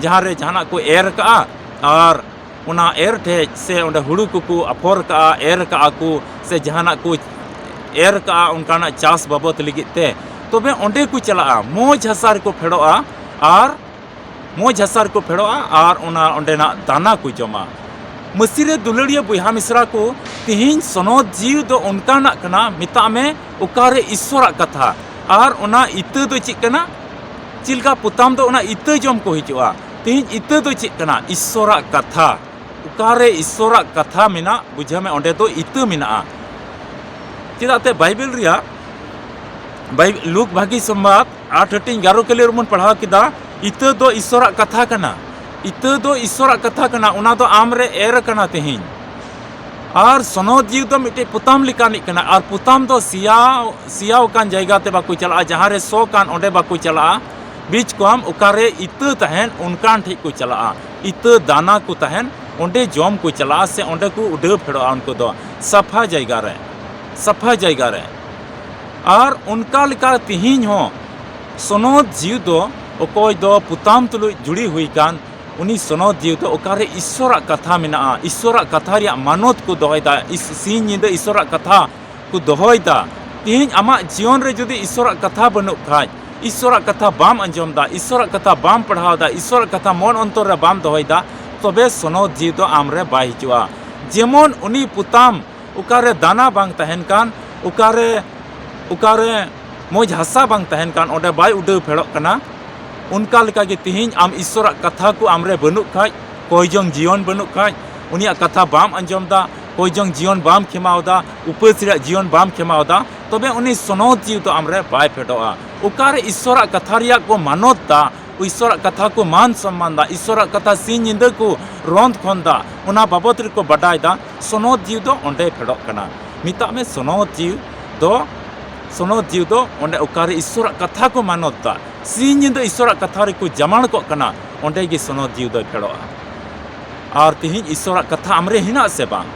ᱡᱟᱦᱟᱸ ᱨᱮ ᱡᱟᱦᱟᱱᱟᱜ ᱠᱚ ᱮᱨ ᱠᱟᱜᱼᱟ, ᱟᱨ ᱚᱱᱟ ᱮᱨ ᱴᱷᱮᱡ ᱥᱮ ᱚᱸᱰᱮ ᱦᱩᱲᱩ ᱠᱚᱠᱚ ᱟᱯᱷᱚᱨ ᱠᱟᱜᱼᱟ, ᱮᱨ ᱠᱟᱜᱼᱟ ᱠᱚ, ᱥᱮ ᱡᱟᱦᱟᱱᱟᱜ ᱠᱚ ᱮᱨ ᱠᱟᱜᱼᱟ ᱚᱱᱠᱟᱱᱟᱜ ᱪᱟᱥ ᱵᱟᱵᱚᱫ ᱞᱟᱹᱜᱤᱫ ᱛᱮ, ᱛᱚᱵᱮ ᱚᱸᱰᱮ ᱠᱚ ᱪᱟᱞᱟᱜᱼᱟ, ᱢᱚᱡᱽ ᱦᱟᱥᱟ ᱨᱮᱠᱚ ᱯᱷᱮᱰᱚᱜᱼᱟ ᱟᱨ ᱢᱚᱡᱽ ᱦᱟᱥᱟ ᱨᱮᱠᱚ ᱯᱷᱮᱰᱚᱜᱼᱟ ᱟᱨ ᱚᱱᱟ ᱚᱸᱰᱮᱱᱟᱜ ᱫᱟᱱᱟ ᱠᱚ ᱡᱚᱢᱟ᱾ ᱢᱟᱹᱥᱤ ᱨᱮ ᱫᱩᱞᱟᱹᱲᱤᱭᱟᱹ ᱵᱚᱭᱦᱟ ᱢᱤᱥᱨᱟ ᱠᱚ, ᱛᱮᱦᱮᱧ ᱥᱚᱱᱚᱛ ᱡᱤᱣᱤ ᱫᱚ ᱚᱱᱠᱟᱱᱟᱜ ᱠᱟᱱᱟ, ᱢᱮᱛᱟᱜ ᱢᱮ ᱚᱠᱟᱨᱮ ᱤᱥᱥᱚᱨᱟᱜ ᱠᱟᱛᱷᱟ, ᱟᱨ ᱚᱱᱟ ᱤᱛᱟᱹ ᱫᱚ ᱪᱮᱫ ᱠᱟᱱᱟ? ᱪᱮᱫ ᱞᱮᱠᱟ ᱯᱚᱛᱟᱢ ᱫᱚ ᱚᱱᱟ ᱤᱛᱟᱹ ᱡᱚᱢ ᱠᱚ ᱦᱤᱡᱩᱜᱼᱟ, ᱛᱮᱦᱮᱧ ᱤᱛᱟᱹ ᱫᱚ ᱪᱮᱫ ᱠᱟᱱᱟ? ᱤᱥᱥᱚᱨᱟᱜ ᱠᱟᱛᱷᱟ᱾ ᱚᱠᱟᱨᱮ ᱤᱥᱥᱚᱨᱟᱜ ᱠᱟᱛᱷᱟ ᱢᱮᱱᱟᱜ, ᱵᱩᱡᱷᱟᱹᱣ ᱢᱮ, ᱚᱸᱰᱮ ᱫᱚ ᱤᱛᱟᱹ ᱢᱮᱱᱟᱜᱼᱟ᱾ ᱪᱮᱫᱟᱜ ᱛᱮ ᱵᱟᱭᱵᱮᱞ ᱨᱮᱭᱟᱜ, ᱵᱟᱭ-, ᱞᱩᱠ ᱵᱷᱟᱹᱜᱤ ᱥᱚᱢᱵᱟᱫ ᱟᱴ ᱦᱟᱹᱴᱤᱧ ᱜᱟᱨᱚ ᱠᱟᱹᱞᱤ ᱨᱮᱵᱚᱱ ᱯᱟᱲᱦᱟᱣ ᱠᱮᱫᱟ, ᱤᱛᱟᱹ ᱫᱚ ᱤᱥᱥᱚᱨᱟᱜ ᱠᱟᱛᱷᱟ ᱠᱟᱱᱟ᱾ ᱤᱛᱟᱹ ᱫᱚ ᱤᱥᱥᱚᱨᱟᱜ ᱠᱟᱛᱷᱟ ᱠᱟᱱᱟ, ᱚᱱᱟ ᱫᱚ ᱟᱢ ᱨᱮ ᱮᱨ ᱟᱠᱟᱱᱟ ᱛᱮᱦᱮᱧ᱾ ᱟᱨ ᱥᱚᱱᱚᱛ ᱡᱤᱣᱤ ᱫᱚ ᱢᱤᱫᱴᱮᱡ ᱯᱚᱛᱟᱢ ᱞᱮᱠᱟᱱᱤᱡ ᱠᱟᱱᱟ, ᱟᱨ ᱯᱚᱛᱟᱢ ᱫᱚ ᱥᱮᱭᱟ, ᱥᱮᱭᱟᱣ ᱟᱠᱟᱱ ᱡᱟᱭᱜᱟ ᱛᱮ ᱵᱟᱠᱚ ᱪᱟᱞᱟᱜᱼᱟ, ᱡᱟᱦᱟᱸ ᱨᱮ ᱥᱚ ᱠᱟᱱ ᱚᱸᱰᱮ ᱵᱟᱠᱚ ᱪᱟᱞᱟᱜᱼᱟ᱾ ᱵᱤᱪ ᱠᱚᱢ ᱚᱠᱟᱨᱮ ᱤᱛᱟᱹ ᱛᱟᱦᱮᱱ ᱚᱱᱠᱟᱱ ᱴᱷᱮᱡ ᱠᱚ ᱪᱟᱞᱟᱜᱼᱟ, ᱤᱛᱟᱹ ᱫᱟᱱᱟ ᱠᱚ ᱛᱟᱦᱮᱱ ᱚᱸᱰᱮ ᱡᱚᱢ ᱠᱚ ᱪᱟᱞᱟᱜᱼᱟ, ᱥᱮ ᱚᱸᱰᱮ ᱠᱚ ᱩᱰᱟᱹᱣ ᱯᱷᱮᱰᱚᱜᱼᱟ᱾ ᱩᱱᱠᱩ ᱫᱚ ᱥᱟᱯᱷᱟ ᱡᱟᱭᱜᱟ ᱨᱮ, ᱥᱟᱯᱷᱟ ᱡᱟᱭᱜᱟ ᱨᱮ᱾ ᱟᱨ ᱚᱱᱠᱟ ᱞᱮᱠᱟ ᱛᱮᱦᱮᱧ ᱦᱚᱸ ᱥᱚᱱᱚᱛ ᱡᱤᱣᱤ ᱫᱚ ᱚᱠᱚᱭ ᱫᱚ ᱯᱚᱛᱟᱢ ᱛᱩᱞᱩᱡ ᱡᱩᱲᱤ ᱦᱩᱭ ᱟᱠᱟᱱ, ᱩᱱᱤ ᱥᱚᱱᱚᱛ ᱡᱤᱣᱤ ᱫᱚ ᱚᱠᱟᱨᱮ ᱤᱥᱥᱚᱨᱟᱜ ᱠᱟᱛᱷᱟ ᱢᱮᱱᱟᱜᱼᱟ, ᱤᱥᱥᱚᱨᱟᱜ ᱠᱟᱛᱷᱟ ᱨᱮᱭᱟᱜ ᱢᱟᱱᱚᱛ ᱠᱚ ᱫᱚᱦᱚᱭᱮᱫᱟ, ᱤᱥ-, ᱥᱤᱧ ᱧᱤᱫᱟᱹ ᱤᱥᱥᱚᱨᱟᱜ ᱠᱟᱛᱷᱟ ᱠᱚ ᱫᱚᱦᱚᱭᱮᱫᱟ᱾ ᱛᱮᱦᱮᱧ ᱟᱢᱟᱜ ᱡᱤᱭᱚᱱ ᱨᱮ ᱡᱩᱫᱤ ᱤᱥᱥᱚᱨᱟᱜ ᱠᱟᱛᱷᱟ ᱵᱟᱹᱱᱩᱜ ᱠᱷᱟᱡ, ᱤᱥᱥᱚᱨᱟᱜ ᱠᱟᱛᱷᱟ ᱵᱟᱢ ᱟᱸᱡᱚᱢ ᱫᱟ, ᱤᱥᱥᱚᱨᱟᱜ ᱠᱟᱛᱷᱟ ᱵᱟᱢ ᱯᱟᱲᱦᱟᱣ ᱫᱟ, ᱤᱥᱥᱚᱨᱟᱜ ᱠᱟᱛᱷᱟ ᱢᱚᱱ ᱚᱱᱛᱚᱨ ᱨᱮ ᱵᱟᱢ ᱫᱚᱦᱚᱭᱮᱫᱟ, ᱛᱚᱵᱮ ᱥᱚᱱᱚᱛ ᱡᱤᱣᱤ ᱫᱚ ᱟᱢ ᱨᱮ ᱵᱟᱭ ᱦᱤᱡᱩᱜᱼᱟ᱾ ᱡᱮᱢᱚᱱ ᱩᱱᱤ ᱯᱚᱛᱟᱢ ᱚᱠᱟᱨᱮ ᱫᱟᱱᱟ ᱵᱟᱝ ᱛᱟᱦᱮᱱ ᱠᱟᱱ, ᱚᱠᱟᱨᱮ, ᱚᱠᱟᱨᱮ ᱢᱚᱡᱽ ᱦᱟᱥᱟ ᱵᱟᱝ ᱛᱟᱦᱮᱱ ᱠᱟᱱ, ᱚᱸᱰᱮ ᱵᱟᱭ ᱩᱰᱟᱹᱣ ᱯᱷᱮᱰᱚᱜ ᱠᱟᱱᱟ᱾ ᱚᱱᱠᱟ ᱞᱮᱠᱟᱜᱮ ᱛᱮᱦᱮᱧ ᱟᱢ ᱤᱥᱥᱚᱨᱟᱜ ᱠᱟᱛᱷᱟ ᱠᱚ ᱟᱢᱨᱮ ᱵᱟᱹᱱᱩᱜ ᱠᱷᱟᱡ, ᱠᱚᱭ ᱡᱚᱝ ᱡᱤᱭᱚᱱ ᱵᱟᱹᱱᱩᱜ ᱠᱷᱟᱡ, ᱩᱱᱤᱭᱟᱜ ᱠᱟᱛᱷᱟ ᱵᱟᱢ ᱟᱸᱡᱚᱢ ᱫᱟ, ᱠᱚᱭ ᱡᱚᱝ ᱡᱤᱭᱚᱱ ᱵᱟᱢ ᱠᱷᱮᱢᱟᱣ ᱫᱟ, ᱩᱯᱟᱹᱥ ᱨᱮᱭᱟᱜ ᱡᱤᱭᱚᱱ ᱵᱟᱢ ᱠᱷᱮᱢᱟᱣ ᱫᱟ, ᱛᱚᱵᱮ ᱩᱱᱤ ᱥᱚᱱᱚᱛ ᱡᱤᱣᱤ ᱫᱚ ᱟᱢᱨᱮ ᱵᱟᱭ ᱯᱷᱮᱰᱚᱜᱼᱟ᱾ ᱚᱠᱟᱨᱮ ᱤᱥᱥᱚᱨᱟᱜ ᱠᱟᱛᱷᱟ ᱨᱮᱭᱟᱜ ᱠᱚ ᱢᱟᱱᱚᱛ ᱫᱟ, ᱤᱥᱥᱚᱨᱟᱜ ᱠᱟᱛᱷᱟ ᱠᱚ ᱢᱟᱱ ᱥᱚᱱᱢᱟᱱ ᱫᱟ, ᱤᱥᱥᱚᱨᱟᱜ ᱠᱟᱛᱷᱟ ᱥᱤᱧ ᱧᱤᱫᱟᱹ ᱠᱚ ᱨᱚᱸᱫ ᱠᱷᱚᱱ ᱫᱟ, ᱚᱱᱟ ᱵᱟᱵᱚᱛ ᱨᱮᱠᱚ ᱵᱟᱰᱟᱭ ᱫᱟ, ᱥᱚᱱᱚᱛ ᱡᱤᱣᱤ ᱫᱚ ᱚᱸᱰᱮ ᱯᱷᱮᱰᱚᱜ ᱠᱟᱱᱟ᱾ ᱢᱮᱛᱟᱜ ᱢᱮ ᱥᱚᱱᱚᱛ ᱡᱤᱣᱤ ᱫᱚ, ᱥᱚᱱᱚᱛ ᱡᱤᱣᱤ ᱫᱚ ᱚᱸᱰᱮ ᱚᱠᱟᱨᱮ ᱤᱥᱥᱚᱨᱟᱜ ᱠᱟᱛᱷᱟ ᱠᱚ ᱢᱟᱱᱚᱛ ᱫᱟ, ᱥᱤᱧ ᱧᱤᱫᱟᱹ ᱤᱥᱥᱚᱨᱟᱜ ᱠᱟᱛᱷᱟ ᱨᱮᱠᱚ ᱡᱟᱢᱟᱲ ᱠᱚᱜ ᱠᱟᱱᱟ, ᱚᱸᱰᱮ ᱜᱮ ᱥᱚᱱᱚᱛ ᱡᱤᱣᱤ ᱫᱚᱭ ᱯᱷᱮᱰᱚᱜᱼᱟ᱾ ᱟᱨ ᱛᱮᱦᱮᱧ ᱤᱥᱥᱚᱨᱟᱜ ᱠᱟᱛᱷᱟ ᱟᱢᱨᱮ ᱦᱮᱱᱟᱜ ᱥᱮ ᱵᱟᱝ?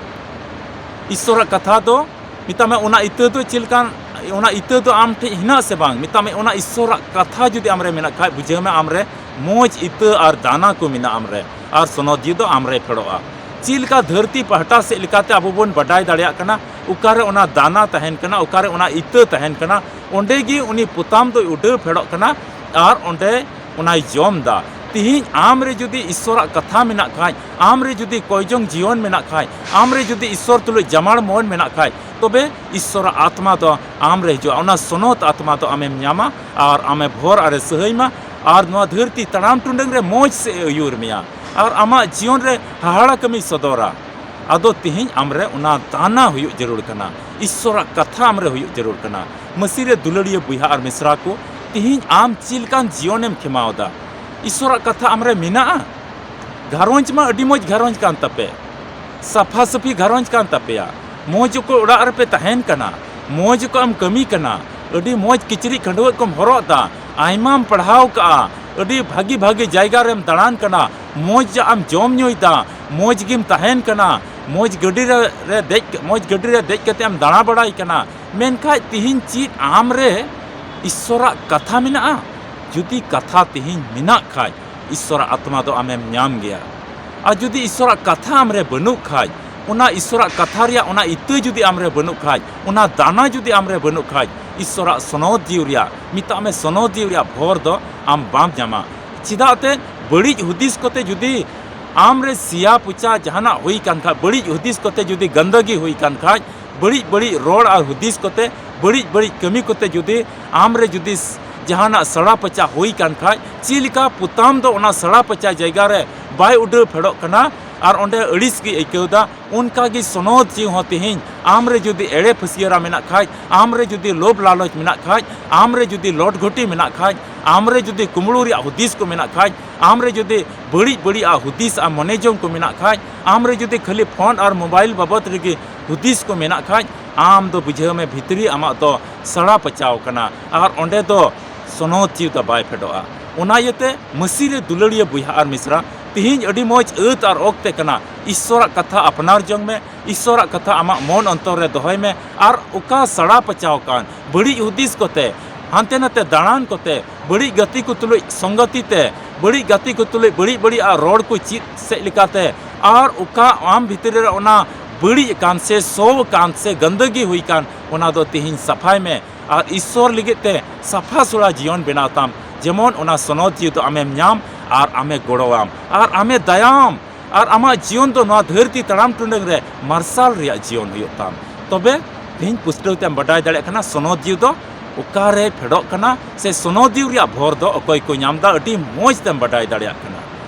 ᱤᱥᱥᱚᱨᱟᱜ ᱠᱟᱛᱷᱟ ᱫᱚ ᱢᱮᱛᱟᱜ ᱢᱮ, ᱚᱱᱟ ᱤᱛᱟᱹ ᱫᱚ ᱪᱮᱫ ᱞᱮᱠᱟᱱ, ᱚᱱᱟ ᱤᱛᱟᱹ ᱫᱚ ᱟᱢ ᱴᱷᱮᱡ ᱦᱮᱱᱟᱜ ᱥᱮ ᱵᱟᱝ? ᱢᱮᱛᱟᱜ ᱢᱮ, ᱚᱱᱟ ᱤᱥᱥᱚᱨᱟᱜ ᱠᱟᱛᱷᱟ ᱡᱩᱫᱤ ᱟᱢᱨᱮ ᱢᱮᱱᱟᱜ ᱠᱷᱟᱡ, ᱵᱩᱡᱷᱟᱹᱣ ᱢᱮ, ᱟᱢᱨᱮ ᱢᱚᱡᱽ ᱤᱛᱟᱹ ᱟᱨ ᱫᱟᱱᱟ ᱠᱚ ᱢᱮᱱᱟᱜᱼᱟ ᱟᱢᱨᱮ, ᱟᱨ ᱥᱚᱱᱚᱛ ᱡᱤᱣᱤ ᱫᱚ ᱟᱢᱨᱮ ᱯᱷᱮᱰᱚᱜᱼᱟ᱾ ᱪᱮᱫ ᱞᱮᱠᱟ ᱫᱷᱟᱹᱨᱛᱤ ᱯᱟᱦᱴᱟ ᱥᱮᱫ ᱞᱮᱠᱟᱛᱮ ᱟᱵᱚ ᱵᱚᱱ ᱵᱟᱰᱟᱭ ᱫᱟᱲᱮᱭᱟᱜ ᱠᱟᱱᱟ, ᱚᱠᱟᱨᱮ ᱚᱱᱟ ᱫᱟᱱᱟ ᱛᱟᱦᱮᱱ ᱠᱟᱱᱟ, ᱚᱠᱟᱨᱮ ᱚᱱᱟ ᱤᱛᱟᱹ ᱛᱟᱦᱮᱱ ᱠᱟᱱᱟ, ᱚᱸᱰᱮ ᱜᱮ ᱩᱱᱤ ᱯᱚᱛᱟᱢ ᱫᱚᱭ ᱩᱰᱟᱹᱣ ᱯᱷᱮᱰᱚᱜ ᱠᱟᱱᱟ ᱟᱨ ᱚᱸᱰᱮ ᱚᱱᱟᱭ ᱡᱚᱢ ᱫᱟ᱾ ᱛᱤᱦᱤᱧ ᱟᱢ ᱨᱮ ᱡᱩᱫᱤ ᱤᱥᱥᱚᱨᱟᱜ ᱠᱟᱛᱷᱟ ᱢᱮᱱᱟᱜ ᱠᱷᱟᱡ, ᱟᱢ ᱨᱮ ᱡᱩᱫᱤ ᱠᱚᱭᱡᱚᱝ ᱡᱤᱭᱚᱱ ᱢᱮᱱᱟᱜ ᱠᱷᱟᱡ, ᱟᱢ ᱨᱮ ᱡᱩᱫᱤ ᱤᱥᱥᱚᱨ ᱛᱩᱞᱩᱡ ᱡᱟᱢᱟᱲ ᱢᱚᱱ ᱢᱮᱱᱟᱜ ᱠᱷᱟᱡ, ᱛᱚᱵᱮ ᱤᱥᱥᱚᱨᱟᱜ ᱟᱛᱢᱟ ᱫᱚ ᱟᱢ ᱨᱮ ᱦᱤᱡᱩᱜᱼᱟ᱾ ᱚᱱᱟ ᱥᱚᱱᱚᱛ ᱟᱛᱢᱟ ᱫᱚ ᱟᱢᱮᱢ ᱧᱟᱢᱟ ᱟᱨ ᱟᱢᱮ ᱵᱷᱚᱨ ᱟᱨᱮ ᱥᱟᱹᱦᱟᱹᱭ ᱢᱟ ᱟᱨ ᱱᱚᱣᱟ ᱫᱷᱟᱹᱨᱛᱤ ᱛᱟᱲᱟᱢ ᱴᱩᱰᱟᱹᱝ ᱨᱮ ᱢᱚᱡᱽ ᱥᱮᱫ ᱮ ᱟᱹᱭᱩᱨ ᱢᱮᱭᱟ ᱟᱨ ᱟᱢᱟᱜ ᱡᱤᱭᱚᱱ ᱨᱮ ᱦᱟᱦᱟᱲᱟ ᱠᱟᱹᱢᱤᱭ ᱥᱚᱫᱚᱨᱟ᱾ ᱟᱫᱚ ᱛᱤᱦᱤᱧ ᱟᱢ ᱨᱮ ᱚᱱᱟ ᱫᱟᱱᱟ ᱦᱩᱭᱩᱜ ᱡᱟᱹᱨᱩᱲ ᱠᱟᱱᱟ, ᱤᱥᱥᱚᱨᱟᱜ ᱠᱟᱛᱷᱟ ᱟᱢ ᱨᱮ ᱦᱩᱭᱩᱜ ᱡᱟᱹᱨᱩᱲ ᱠᱟᱱᱟ᱾ ᱢᱟᱹᱥᱤ ᱨᱮ ᱫᱩᱞᱟᱹᱲᱤᱭᱟᱹ ᱵᱚᱭᱦᱟ ᱟᱨ ᱢᱤᱥᱨᱟ ᱠᱚ, ᱛᱤᱦᱤᱧ ᱟᱢ ᱪᱮᱫ ᱞᱮᱠᱟᱱ ᱡᱤᱭᱚᱱᱮᱢ ᱠᱷᱮᱢᱟᱣ ᱫᱟ? ᱤᱥᱥᱚᱨᱟᱜ ᱠᱟᱛᱷᱟ ᱟᱢ ᱨᱮ ᱢᱮᱱᱟᱜᱼᱟ? ᱜᱷᱟᱨᱚᱸᱡᱽ ᱢᱟ ᱟᱹᱰᱤ ᱢᱚᱡᱽ ᱜᱷᱟᱨᱚᱸᱡᱽ ᱠᱟᱱ ᱛᱟᱯᱮ, ᱥᱟᱯᱷᱟ ᱥᱟᱹᱯᱷᱤ ᱜᱷᱟᱨᱚᱸᱡᱽ ᱠᱟᱱ ᱛᱟᱯᱮᱭᱟ, ᱢᱚᱡᱽ ᱚᱠᱚᱭ ᱚᱲᱟᱜ ᱨᱮᱯᱮ ᱛᱟᱦᱮᱱ ᱠᱟᱱᱟ, ᱢᱚᱡᱽ ᱚᱠᱚᱭ ᱮᱢ ᱠᱟᱹᱢᱤ ᱠᱟᱱᱟ, ᱟᱹᱰᱤ ᱢᱚᱡᱽ ᱠᱤᱪᱨᱤᱡ ᱠᱷᱟᱹᱰᱣᱟᱹᱜ ᱠᱚᱢ ᱦᱚᱨᱚᱜ ᱫᱟ, ᱟᱭᱢᱟᱢ ᱯᱟᱲᱦᱟᱣ ᱠᱟᱜᱼᱟ, ᱟᱹᱰᱤ ᱵᱷᱟᱹᱜᱤ ᱵᱷᱟᱹᱜᱤ ᱡᱟᱭᱜᱟ ᱨᱮᱢ ᱫᱟᱬᱟᱱ ᱠᱟᱱᱟ, ᱢᱚᱡᱽ ᱟᱜ ᱮᱢ ᱡᱚᱢ ᱧᱩᱭ ᱫᱟ, ᱢᱚᱡᱽ ᱜᱮᱢ ᱛᱟᱦᱮᱱ ᱠᱟᱱᱟ, ᱢᱚᱡᱽ ᱜᱟᱹᱰᱤ ᱨᱮ, ᱨᱮ ᱫᱮᱡ, ᱢᱚᱡᱽ ᱜᱟᱹᱰᱤ ᱨᱮ ᱫᱮᱡ ᱠᱟᱛᱮ ᱮᱢ ᱫᱟᱬᱟ ᱵᱟᱲᱟᱭ ᱠᱟᱱᱟ, ᱢᱮᱱᱠᱷᱟᱡ ᱛᱤᱦᱤᱧ ᱪᱮᱫ ᱟᱢ ᱨᱮ ᱤᱥᱥᱚᱨᱟᱜ ᱠᱟᱛᱷᱟ ᱢᱮᱱᱟᱜᱼᱟ? ᱡᱩᱫᱤ ᱠᱟᱛᱷᱟ ᱛᱤᱦᱤᱧ ᱢᱮᱱᱟᱜ ᱠᱷᱟᱡ, ᱤᱥᱥᱚᱨᱟᱜ ᱟᱛᱢᱟ ᱫᱚ ᱟᱢᱮᱢ ᱧᱟᱢ ᱜᱮᱭᱟ᱾ ᱟᱨ ᱡᱩᱫᱤ ᱤᱥᱥᱚᱨᱟᱜ ᱠᱟᱛᱷᱟ ᱟᱢᱨᱮ ᱵᱟᱹᱱᱩᱜ ᱠᱷᱟᱡ, ᱚᱱᱟ ᱤᱥᱥᱚᱨᱟᱜ ᱠᱟᱛᱷᱟ ᱨᱮᱭᱟᱜ ᱚᱱᱟ ᱤᱛᱟᱹ ᱡᱩᱫᱤ ᱟᱢᱨᱮ ᱵᱟᱹᱱᱩᱜ ᱠᱷᱟᱡ, ᱚᱱᱟ ᱫᱟᱱᱟ ᱡᱩᱫᱤ ᱟᱢᱨᱮ ᱵᱟᱹᱱᱩᱜ ᱠᱷᱟᱡ, ᱤᱥᱥᱚᱨᱟᱜ ᱥᱚᱱᱚᱛ ᱡᱤᱣᱤ ᱨᱮᱭᱟᱜ, ᱢᱮᱛᱟᱜ ᱢᱮ, ᱥᱚᱱᱚᱛ ᱡᱤᱣᱤ ᱨᱮᱭᱟᱜ ᱵᱷᱚᱨ ᱫᱚ ᱟᱢ ᱵᱟᱢ ᱧᱟᱢᱟ᱾ ᱪᱮᱫᱟᱜ ᱛᱮ? ᱵᱟᱹᱲᱤᱡ ᱦᱩᱫᱤᱥ ᱠᱚᱛᱮ ᱡᱩᱫᱤ ᱟᱢᱨᱮ ᱥᱮᱭᱟ ᱯᱚᱪᱟ ᱡᱟᱦᱟᱱᱟᱜ ᱦᱩᱭ ᱠᱟᱱ ᱠᱷᱟᱡ, ᱵᱟᱹᱲᱤᱡ ᱦᱩᱫᱤᱥ ᱠᱚᱛᱮ ᱡᱩᱫᱤ ᱜᱟᱱᱫᱟᱜᱤ ᱦᱩᱭ ᱠᱟᱱ ᱠᱷᱟᱡ, ᱵᱟᱹᱲᱤᱡ ᱵᱟᱹᱲᱤᱡ ᱨᱚᱲ ᱟᱨ ᱦᱩᱫᱤᱥ ᱠᱚᱛᱮ, ᱵᱟᱹᱲᱤᱡ ᱵᱟᱹᱲᱤᱡ ᱠᱟᱹᱢᱤ ᱠᱚᱛᱮ ᱡᱩᱫᱤ ᱟᱢᱨᱮ ᱡᱩᱫᱤ ᱡᱟᱦᱟᱱᱟᱜ ᱥᱟᱲᱟ ᱯᱟᱪᱟ ᱦᱩᱭ ᱠᱟᱱ ᱠᱷᱟᱡ, ᱪᱮᱫ ᱞᱮᱠᱟ ᱯᱚᱛᱟᱢ ᱫᱚ ᱚᱱᱟ ᱥᱟᱲᱟ ᱯᱟᱪᱟ ᱡᱟᱭᱜᱟ ᱨᱮ ᱵᱟᱭ ᱩᱰᱟᱹᱣ ᱯᱷᱮᱰᱚᱜ ᱠᱟᱱᱟ ᱟᱨ ᱚᱸᱰᱮ ᱟᱹᱲᱤᱥ ᱜᱮ ᱟᱹᱭᱠᱟᱹᱣ ᱫᱟ, ᱚᱱᱠᱟ ᱜᱮ ᱥᱚᱱᱚᱛ ᱡᱤᱣᱤ ᱦᱚᱸ ᱛᱮᱦᱮᱧ ᱟᱢᱨᱮ ᱡᱩᱫᱤ ᱮᱲᱮ ᱯᱷᱟᱹᱥᱭᱟᱹᱨᱟ ᱢᱮᱱᱟᱜ ᱠᱷᱟᱡ, ᱟᱢᱨᱮ ᱡᱩᱫᱤ ᱞᱳᱵᱷ ᱞᱟᱞᱚᱪ ᱢᱮᱱᱟᱜ ᱠᱷᱟᱡ, ᱟᱢᱨᱮ ᱡᱩᱫᱤ ᱞᱚᱴ ᱜᱷᱚᱴᱤ ᱢᱮᱱᱟᱜ ᱠᱷᱟᱡ, ᱟᱢᱨᱮ ᱡᱩᱫᱤ ᱠᱩᱢᱵᱽᱲᱩ ᱨᱮᱭᱟᱜ ᱦᱩᱫᱤᱥ ᱠᱚ ᱢᱮᱱᱟᱜ ᱠᱷᱟᱡ, ᱟᱢᱨᱮ ᱡᱩᱫᱤ ᱵᱟᱹᱲᱤᱡ ᱵᱟᱹᱲᱤᱡ ᱟᱜ ᱦᱩᱫᱤᱥ ᱟᱨ ᱢᱚᱱᱮ ᱡᱚᱝ ᱠᱚ ᱢᱮᱱᱟᱜ ᱠᱷᱟᱡ, ᱟᱢᱨᱮ ᱡᱩᱫᱤ ᱠᱷᱟᱹᱞᱤ ᱯᱷᱳᱱ ᱟᱨ ᱢᱳᱵᱟᱭᱤᱞ ᱵᱟᱵᱚᱫ ᱨᱮᱜᱮ ᱦᱩᱫᱤᱥ ᱠᱚ ᱢᱮᱱᱟᱜ ᱠᱷᱟᱡ, ᱟᱢ ᱫᱚ ᱵᱩᱡᱷᱟᱹᱣ ᱢᱮ, ᱵᱷᱤᱛᱨᱤ ᱟᱢᱟᱜ ᱫᱚ ᱥᱟᱲᱟ ᱯᱟᱪᱟᱣ ᱠᱟᱱᱟ ᱟᱨ ᱚᱸᱰᱮ ᱫᱚ ᱥᱚᱱᱚᱛ ᱡᱤᱣᱤ ᱫᱚ ᱵᱟᱭ ᱯᱷᱮᱰᱚᱜᱼᱟ᱾ ᱚᱱᱟ ᱤᱭᱟᱹᱛᱮ ᱢᱟᱹᱥᱤ ᱨᱮ ᱫᱩᱞᱟᱹᱲᱤᱭᱟᱹ ᱵᱚᱭᱦᱟ ᱟᱨ ᱢᱤᱥᱨᱟ, ᱛᱤᱦᱤᱧ ᱟᱹᱰᱤ ᱢᱚᱡᱽ ᱟᱹᱛ ᱟᱨ ᱚᱠᱛᱮ ᱠᱟᱱᱟ᱾ ᱤᱥᱥᱚᱨᱟᱜ ᱠᱟᱛᱷᱟ ᱟᱯᱱᱟᱨ ᱡᱚᱝ ᱢᱮ, ᱤᱥᱥᱚᱨᱟᱜ ᱠᱟᱛᱷᱟ ᱟᱢᱟᱜ ᱢᱚᱱ ᱚᱱᱛᱚᱨ ᱨᱮ ᱫᱚᱦᱚᱭ ᱢᱮ ᱟᱨ ᱚᱠᱟ ᱥᱟᱲᱟ ᱯᱟᱪᱟᱣ ᱠᱟᱱ, ᱵᱟᱹᱲᱤᱡ ᱦᱩᱫᱤᱥ ᱠᱚᱛᱮ, ᱦᱟᱱᱛᱮ ᱱᱟᱛᱮ ᱫᱟᱬᱟᱱ ᱠᱚᱛᱮ, ᱵᱟᱹᱲᱤᱡ ᱜᱟᱛᱮ ᱠᱚ ᱛᱩᱞᱩᱡ ᱥᱚᱝᱜᱚᱛᱤ ᱛᱮ, ᱵᱟᱹᱲᱤᱡ ᱜᱟᱛᱮ ᱠᱚ ᱛᱩᱞᱩᱡ ᱵᱟᱹᱲᱤᱡ ᱵᱟᱹᱲᱤᱡ ᱟᱜ ᱨᱚᱲ ᱠᱚ ᱪᱮᱫ ᱥᱮᱫ ᱞᱮᱠᱟᱛᱮ, ᱟᱨ ᱚᱠᱟ ᱟᱢ ᱵᱷᱤᱛᱨᱤ ᱨᱮ ᱚᱱᱟ ᱵᱟᱹᱲᱤᱡ ᱟᱠᱟᱱ ᱥᱮ ᱥᱚ ᱟᱠᱟᱱ ᱥᱮ ᱜᱟᱱᱫᱟᱹᱜᱤ ᱦᱩᱭ ᱟᱠᱟᱱ, ᱚᱱᱟ ᱫᱚ ᱛᱤᱦᱤᱧ ᱥᱟᱯᱷᱟᱭ ᱢᱮ ᱟᱨ ᱤᱥᱥᱚᱨ ᱞᱟᱹᱜᱤᱫ ᱛᱮ ᱥᱟᱯᱷᱟ ᱥᱩᱲᱟ ᱡᱤᱭᱚᱱ ᱵᱮᱱᱟᱣ ᱛᱟᱢ, ᱡᱮᱢᱚᱱ ᱚᱱᱟ ᱥᱚᱱᱚᱛ ᱡᱤᱣᱤ ᱫᱚ ᱟᱢᱮᱢ ᱧᱟᱢ ᱟᱨ ᱟᱢᱮ ᱜᱚᱲᱚᱣᱟᱢ ᱟᱨ ᱟᱢᱮ ᱫᱟᱭᱟᱣᱟᱢ᱾ ᱟᱨ ᱟᱢᱟᱜ ᱡᱤᱭᱚᱱ ᱫᱚ ᱱᱚᱣᱟ ᱫᱷᱟᱹᱨᱛᱤ ᱛᱟᱲᱟᱢ ᱴᱩᱰᱟᱹᱝ ᱨᱮ ᱢᱟᱨᱥᱟᱞ ᱨᱮᱭᱟᱜ ᱡᱤᱭᱚᱱ ᱦᱩᱭᱩᱜ ᱛᱟᱢ᱾ ᱛᱚᱵᱮ ᱛᱮᱦᱮᱧ ᱯᱩᱥᱴᱟᱹᱣ ᱛᱮᱢ ᱵᱟᱰᱟᱭ ᱫᱟᱲᱮᱭᱟᱜ ᱠᱟᱱᱟ ᱥᱚᱱᱚᱛ ᱡᱤᱣᱤ ᱫᱚ ᱚᱠᱟᱨᱮ ᱯᱷᱮᱰᱚᱜ ᱠᱟᱱᱟ, ᱥᱮ ᱥᱚᱱᱚᱛ ᱡᱤᱣᱤ ᱨᱮᱭᱟᱜ ᱵᱷᱚᱨ ᱫᱚ ᱚᱠᱚᱭ ᱠᱚ ᱧᱟᱢ ᱮᱫᱟ, ᱟᱹᱰᱤ ᱢᱚᱡᱽ ᱛᱮᱢ ᱵᱟᱰᱟᱭ ᱫᱟᱲᱮᱭᱟᱜ ᱠᱟᱱᱟ᱾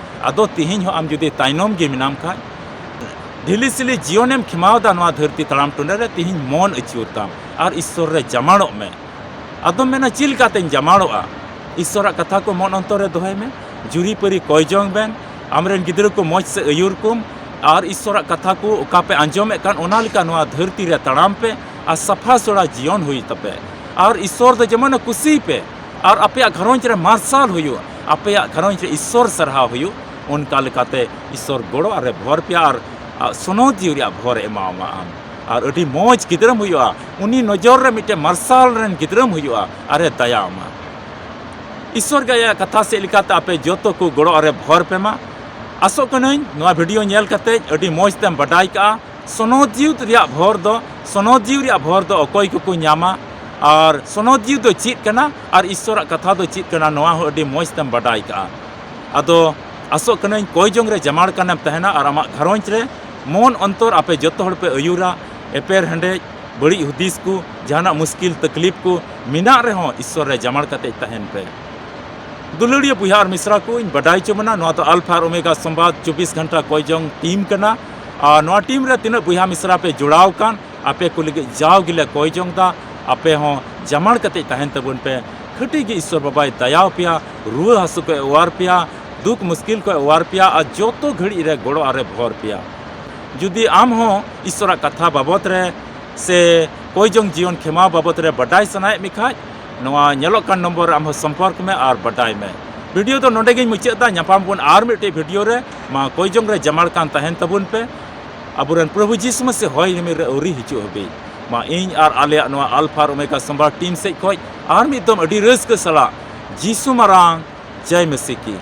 ᱟᱫᱚ ᱛᱮᱦᱮᱧ ᱦᱚᱸ ᱟᱢ ᱡᱩᱫᱤ ᱛᱟᱭᱱᱚᱢ ᱜᱮ ᱢᱮᱱᱟᱢ ᱠᱷᱟᱡ, ᱰᱷᱤᱞᱤ ᱥᱤᱞᱤ ᱡᱤᱭᱚᱱᱮᱢ ᱠᱷᱮᱢᱟᱣ ᱮᱫᱟ ᱱᱚᱣᱟ ᱫᱷᱟᱹᱨᱛᱤ ᱛᱟᱲᱟᱢ ᱴᱩᱰᱟᱹᱝ ᱨᱮ, ᱛᱮᱦᱮᱧ ᱢᱚᱱ ᱟᱹᱪᱩᱨ ᱛᱟᱢ ᱟᱨ ᱤᱥᱥᱚᱨ ᱨᱮ ᱡᱟᱢᱟᱲᱚᱜ ᱢᱮ᱾ ᱟᱫᱚᱢ ᱢᱮᱱᱟ, "ᱪᱮᱫ ᱞᱮᱠᱟᱛᱮᱧ ᱡᱟᱢᱟᱲᱚᱜᱼᱟ?" ᱤᱥᱥᱚᱨᱟᱜ ᱠᱟᱛᱷᱟ ᱠᱚ ᱢᱚᱱ ᱚᱱᱛᱚᱨ ᱨᱮ ᱫᱚᱦᱚᱭ ᱢᱮ᱾ ᱡᱩᱨᱤᱯᱟᱹᱨᱤ ᱠᱚᱭ ᱡᱚᱝ ᱵᱮᱱ, ᱟᱢᱨᱮᱱ ᱜᱤᱫᱽᱨᱟᱹ ᱠᱚ ᱢᱚᱡᱽ ᱥᱮ ᱟᱹᱭᱩᱨ ᱠᱚᱢ, ᱟᱨ ᱤᱥᱥᱚᱨᱟᱜ ᱠᱟᱛᱷᱟ ᱠᱚ ᱚᱠᱟ ᱯᱮ ᱟᱸᱡᱚᱢᱮᱫ ᱠᱟᱱ, ᱚᱱᱟ ᱞᱮᱠᱟ ᱱᱚᱣᱟ ᱫᱷᱟᱹᱨᱛᱤ ᱨᱮ ᱛᱟᱲᱟᱢ ᱯᱮ ᱟᱨ ᱥᱟᱯᱷᱟ ᱥᱚᱲᱟ ᱡᱤᱭᱚᱱ ᱦᱩᱭ ᱛᱟᱯᱮ᱾ ᱟᱨ ᱤᱥᱥᱚᱨ ᱫᱚ ᱡᱮᱢᱚᱱᱮ ᱠᱩᱥᱤ ᱯᱮ ᱟᱨ ᱟᱯᱮᱭᱟᱜ ᱜᱷᱟᱨᱚᱸᱡᱽ ᱨᱮ ᱢᱟᱨᱥᱟᱞ ᱦᱩᱭᱩᱜ, ᱟᱯᱮᱭᱟᱜ ᱜᱷᱟᱨᱚᱸᱡᱽ ᱨᱮ ᱤᱥᱥᱚᱨ ᱥᱟᱨᱦᱟᱣ ᱦᱩᱭᱩᱜ, ᱚᱱᱠᱟ ᱞᱮᱠᱟᱛᱮ ᱤᱥᱥᱚᱨ ᱜᱚᱲᱚ ᱟᱨᱮ ᱵᱷᱚᱨ ᱯᱮᱭᱟ ᱟᱨ, ᱟᱨ ᱥᱚᱱᱚᱛ ᱡᱤᱣᱤ ᱨᱮᱭᱟᱜ ᱵᱷᱚᱨ ᱮ ᱮᱢᱟᱣᱟᱢᱟ ᱟᱢ᱾ ᱟᱨ ᱟᱹᱰᱤ ᱢᱚᱡᱽ ᱜᱤᱫᱽᱨᱟᱹᱢ ᱦᱩᱭᱩᱜᱼᱟ, ᱩᱱᱤ ᱱᱚᱡᱚᱨ ᱨᱮ ᱢᱤᱫᱴᱮᱱ ᱢᱟᱨᱥᱟᱞ ᱨᱮᱱ ᱜᱤᱫᱽᱨᱟᱹᱢ ᱦᱩᱭᱩᱜᱼᱟ ᱟᱨᱮ ᱫᱟᱭᱟ ᱟᱢᱟ᱾ ᱤᱥᱥᱚᱨ ᱜᱮ ᱟᱭᱟᱜ ᱠᱟᱛᱷᱟ ᱥᱮᱫ ᱞᱮᱠᱟᱛᱮ ᱟᱯᱮ ᱡᱚᱛᱚ ᱠᱚ ᱜᱚᱲᱚ ᱟᱨᱮ ᱵᱷᱚᱨ ᱯᱮ ᱢᱟ᱾ ᱟᱥᱚᱜ ᱠᱟᱹᱱᱟᱹᱧ ᱱᱚᱣᱟ ᱵᱷᱤᱰᱤᱭᱳ ᱧᱮᱞ ᱠᱟᱛᱮ ᱟᱹᱰᱤ ᱢᱚᱡᱽ ᱛᱮᱢ ᱵᱟᱰᱟᱭ ᱠᱟᱜᱼᱟ᱾ ᱥᱚᱱᱚᱛ ᱡᱤᱣᱤ ᱨᱮᱭᱟᱜ ᱵᱷᱚᱨ ᱫᱚ, ᱥᱚᱱᱚᱛ ᱡᱤᱣᱤ ᱨᱮᱭᱟᱜ ᱵᱷᱚᱨ ᱫᱚ ᱚᱠᱚᱭ ᱠᱚᱠᱚ ᱧᱟᱢᱟ ᱟᱨ ᱥᱚᱱᱚᱛ ᱡᱤᱣᱤ ᱫᱚ ᱪᱮᱫ ᱠᱟᱱᱟ ᱟᱨ ᱤᱥᱥᱚᱨᱟᱜ ᱠᱟᱛᱷᱟ ᱫᱚ ᱪᱮᱫ ᱠᱟᱱᱟ, ᱱᱚᱣᱟ ᱦᱚᱸ ᱟᱹᱰᱤ ᱢᱚᱡᱽ ᱛᱮᱢ ᱵᱟᱰᱟᱭ ᱠᱟᱜᱼᱟ᱾ ᱟᱫᱚ ᱟᱥᱚᱜ ᱠᱟᱹᱱᱟᱹᱧ ᱠᱚᱭ ᱡᱚᱝ ᱨᱮ ᱡᱟᱢᱟᱲ ᱠᱟᱱᱮᱢ ᱛᱟᱦᱮᱱᱟ ᱟᱨ ᱟᱢᱟᱜ ᱜᱷᱟᱨᱚᱸᱡᱽ ᱨᱮ ᱢᱚᱱ ᱚᱱᱛᱚᱨ ᱟᱯᱮ ᱡᱚᱛᱚ ᱦᱚᱲ ᱯᱮ ᱟᱹᱭᱩᱨᱟ, ᱮᱯᱮᱨ ᱦᱮᱸᱰᱮᱡ, ᱵᱟᱹᱲᱤᱡ ᱦᱩᱫᱤᱥ ᱠᱚ, ᱡᱟᱦᱟᱱᱟᱜ ᱢᱩᱥᱠᱤᱞ ᱛᱟᱠᱞᱤᱯ ᱠᱚ ᱢᱮᱱᱟᱜ ᱨᱮᱦᱚᱸ ᱤᱥᱥᱚᱨ ᱨᱮ ᱡᱟᱢᱟᱲ ᱠᱟᱛᱮ ᱛᱟᱦᱮᱱ ᱯᱮ᱾ ᱫᱩᱞᱟᱹᱲᱤᱭᱟᱹ ᱵᱚᱭᱦᱟ ᱟᱨ ᱢᱤᱥᱨᱟ ᱠᱚ, ᱤᱧ ᱵᱟᱰᱟᱭ ᱦᱚᱪᱚ ᱵᱚᱱᱟ, ᱱᱚᱣᱟ ᱫᱚ ᱟᱞᱯᱷᱟ ᱟᱨ ᱳᱢᱮᱜᱟ ᱥᱚᱢᱵᱟᱫ ᱪᱚᱵᱵᱤᱥ ᱜᱷᱚᱱᱴᱟ ᱠᱚᱭ ᱡᱚᱝ ᱴᱤᱢ ᱠᱟᱱᱟ᱾ ᱟᱨ ᱱᱚᱣᱟ ᱴᱤᱢ ᱨᱮ ᱛᱤᱱᱟᱹᱜ ᱵᱚᱭᱦᱟ ᱢᱤᱥᱨᱟ ᱯᱮ ᱡᱚᱲᱟᱣ ᱟᱠᱟᱱ, ᱟᱯᱮ ᱠᱚ ᱞᱟᱹᱜᱤᱫ ᱡᱟᱣ ᱜᱮᱞᱮ ᱠᱚᱭ ᱡᱚᱝ ᱫᱟ, ᱟᱯᱮ ᱦᱚᱸ ᱡᱟᱢᱟᱲ ᱠᱟᱛᱮ ᱛᱟᱦᱮᱱ ᱛᱟᱵᱚᱱ ᱯᱮ᱾ ᱠᱷᱟᱹᱴᱤ ᱜᱮ ᱤᱥᱥᱚᱨ ᱵᱟᱵᱟᱭ ᱫᱟᱭᱟᱣ ᱯᱮᱭᱟ, ᱨᱩᱣᱟᱹ ᱦᱟᱹᱥᱩ ᱠᱷᱚᱱ ᱚᱣᱟᱨ ᱯᱮᱭᱟ, ᱫᱩᱠ ᱢᱩᱥᱠᱤᱞ ᱠᱷᱚᱱ ᱚᱣᱟᱨ ᱯᱮᱭᱟ ᱟᱨ ᱡᱚᱛᱚ ᱜᱷᱟᱹᱲᱤᱡ ᱨᱮ ᱜᱚᱲᱚ ᱟᱨᱮ ᱵᱷᱚᱨ ᱯᱮᱭᱟ᱾ ᱡᱩᱫᱤ ᱟᱢ ᱦᱚᱸ ᱤᱥᱥᱚᱨᱟᱜ ᱠᱟᱛᱷᱟ ᱵᱟᱵᱚᱛ ᱨᱮ ᱥᱮ ᱠᱚᱭ ᱡᱚᱝ ᱡᱤᱭᱚᱱ ᱠᱷᱮᱢᱟᱣ ᱵᱟᱵᱚᱛ ᱨᱮ ᱵᱟᱰᱟᱭ ᱥᱟᱱᱟᱭᱮᱫ ᱢᱮ ᱠᱷᱟᱡ, ᱱᱚᱣᱟ ᱧᱮᱞᱚᱜ ᱠᱟᱱ ᱱᱚᱢᱵᱚᱨ ᱨᱮ ᱟᱢ ᱦᱚᱸ ᱥᱚᱢᱯᱚᱨᱠ ᱢᱮ ᱟᱨ ᱵᱟᱰᱟᱭ ᱢᱮ᱾ ᱵᱷᱤᱰᱤᱭᱳ ᱫᱚ ᱱᱚᱰᱮ ᱜᱤᱧ ᱢᱩᱪᱟᱹᱫ ᱮᱫᱟ᱾ ᱧᱟᱯᱟᱢ ᱵᱚᱱ ᱟᱨ ᱢᱤᱫᱴᱮᱡ ᱵᱷᱤᱰᱤᱭᱳ ᱨᱮ᱾ ᱢᱟ ᱠᱚᱭ ᱡᱚᱝ ᱨᱮ ᱡᱟᱢᱟᱲ ᱠᱟᱱ ᱛᱟᱦᱮᱱ ᱛᱟᱵᱚᱱ ᱯᱮ᱾ ᱟᱵᱚᱨᱮᱱ ᱯᱨᱚᱵᱷᱩ ᱡᱤᱥᱩ ᱢᱟᱥᱤ ᱦᱚᱭ ᱨᱤᱢᱤᱞ ᱨᱮ ᱟᱹᱣᱨᱤ ᱦᱤᱡᱩᱜ ᱦᱟᱹᱵᱤᱡ, ᱢᱟ ᱤᱧ ᱟᱨ ᱟᱞᱮᱭᱟᱜ ᱱᱚᱣᱟ ᱟᱞᱯᱷᱟ ᱟᱨ ᱳᱢᱮᱜᱟ ᱥᱚᱢᱵᱟᱫ ᱴᱤᱢ ᱥᱮᱫ ᱠᱷᱚᱡ ᱟᱨ ᱢᱤᱫ ᱫᱚᱢ ᱟᱹᱰᱤ ᱨᱟᱹᱥᱠᱟᱹ ᱥᱟᱞᱟᱜ ᱡᱤᱥᱩ ᱢᱟᱨᱟᱝ ᱡᱟᱭ ᱢᱟᱹᱥᱤ ᱠᱤ᱾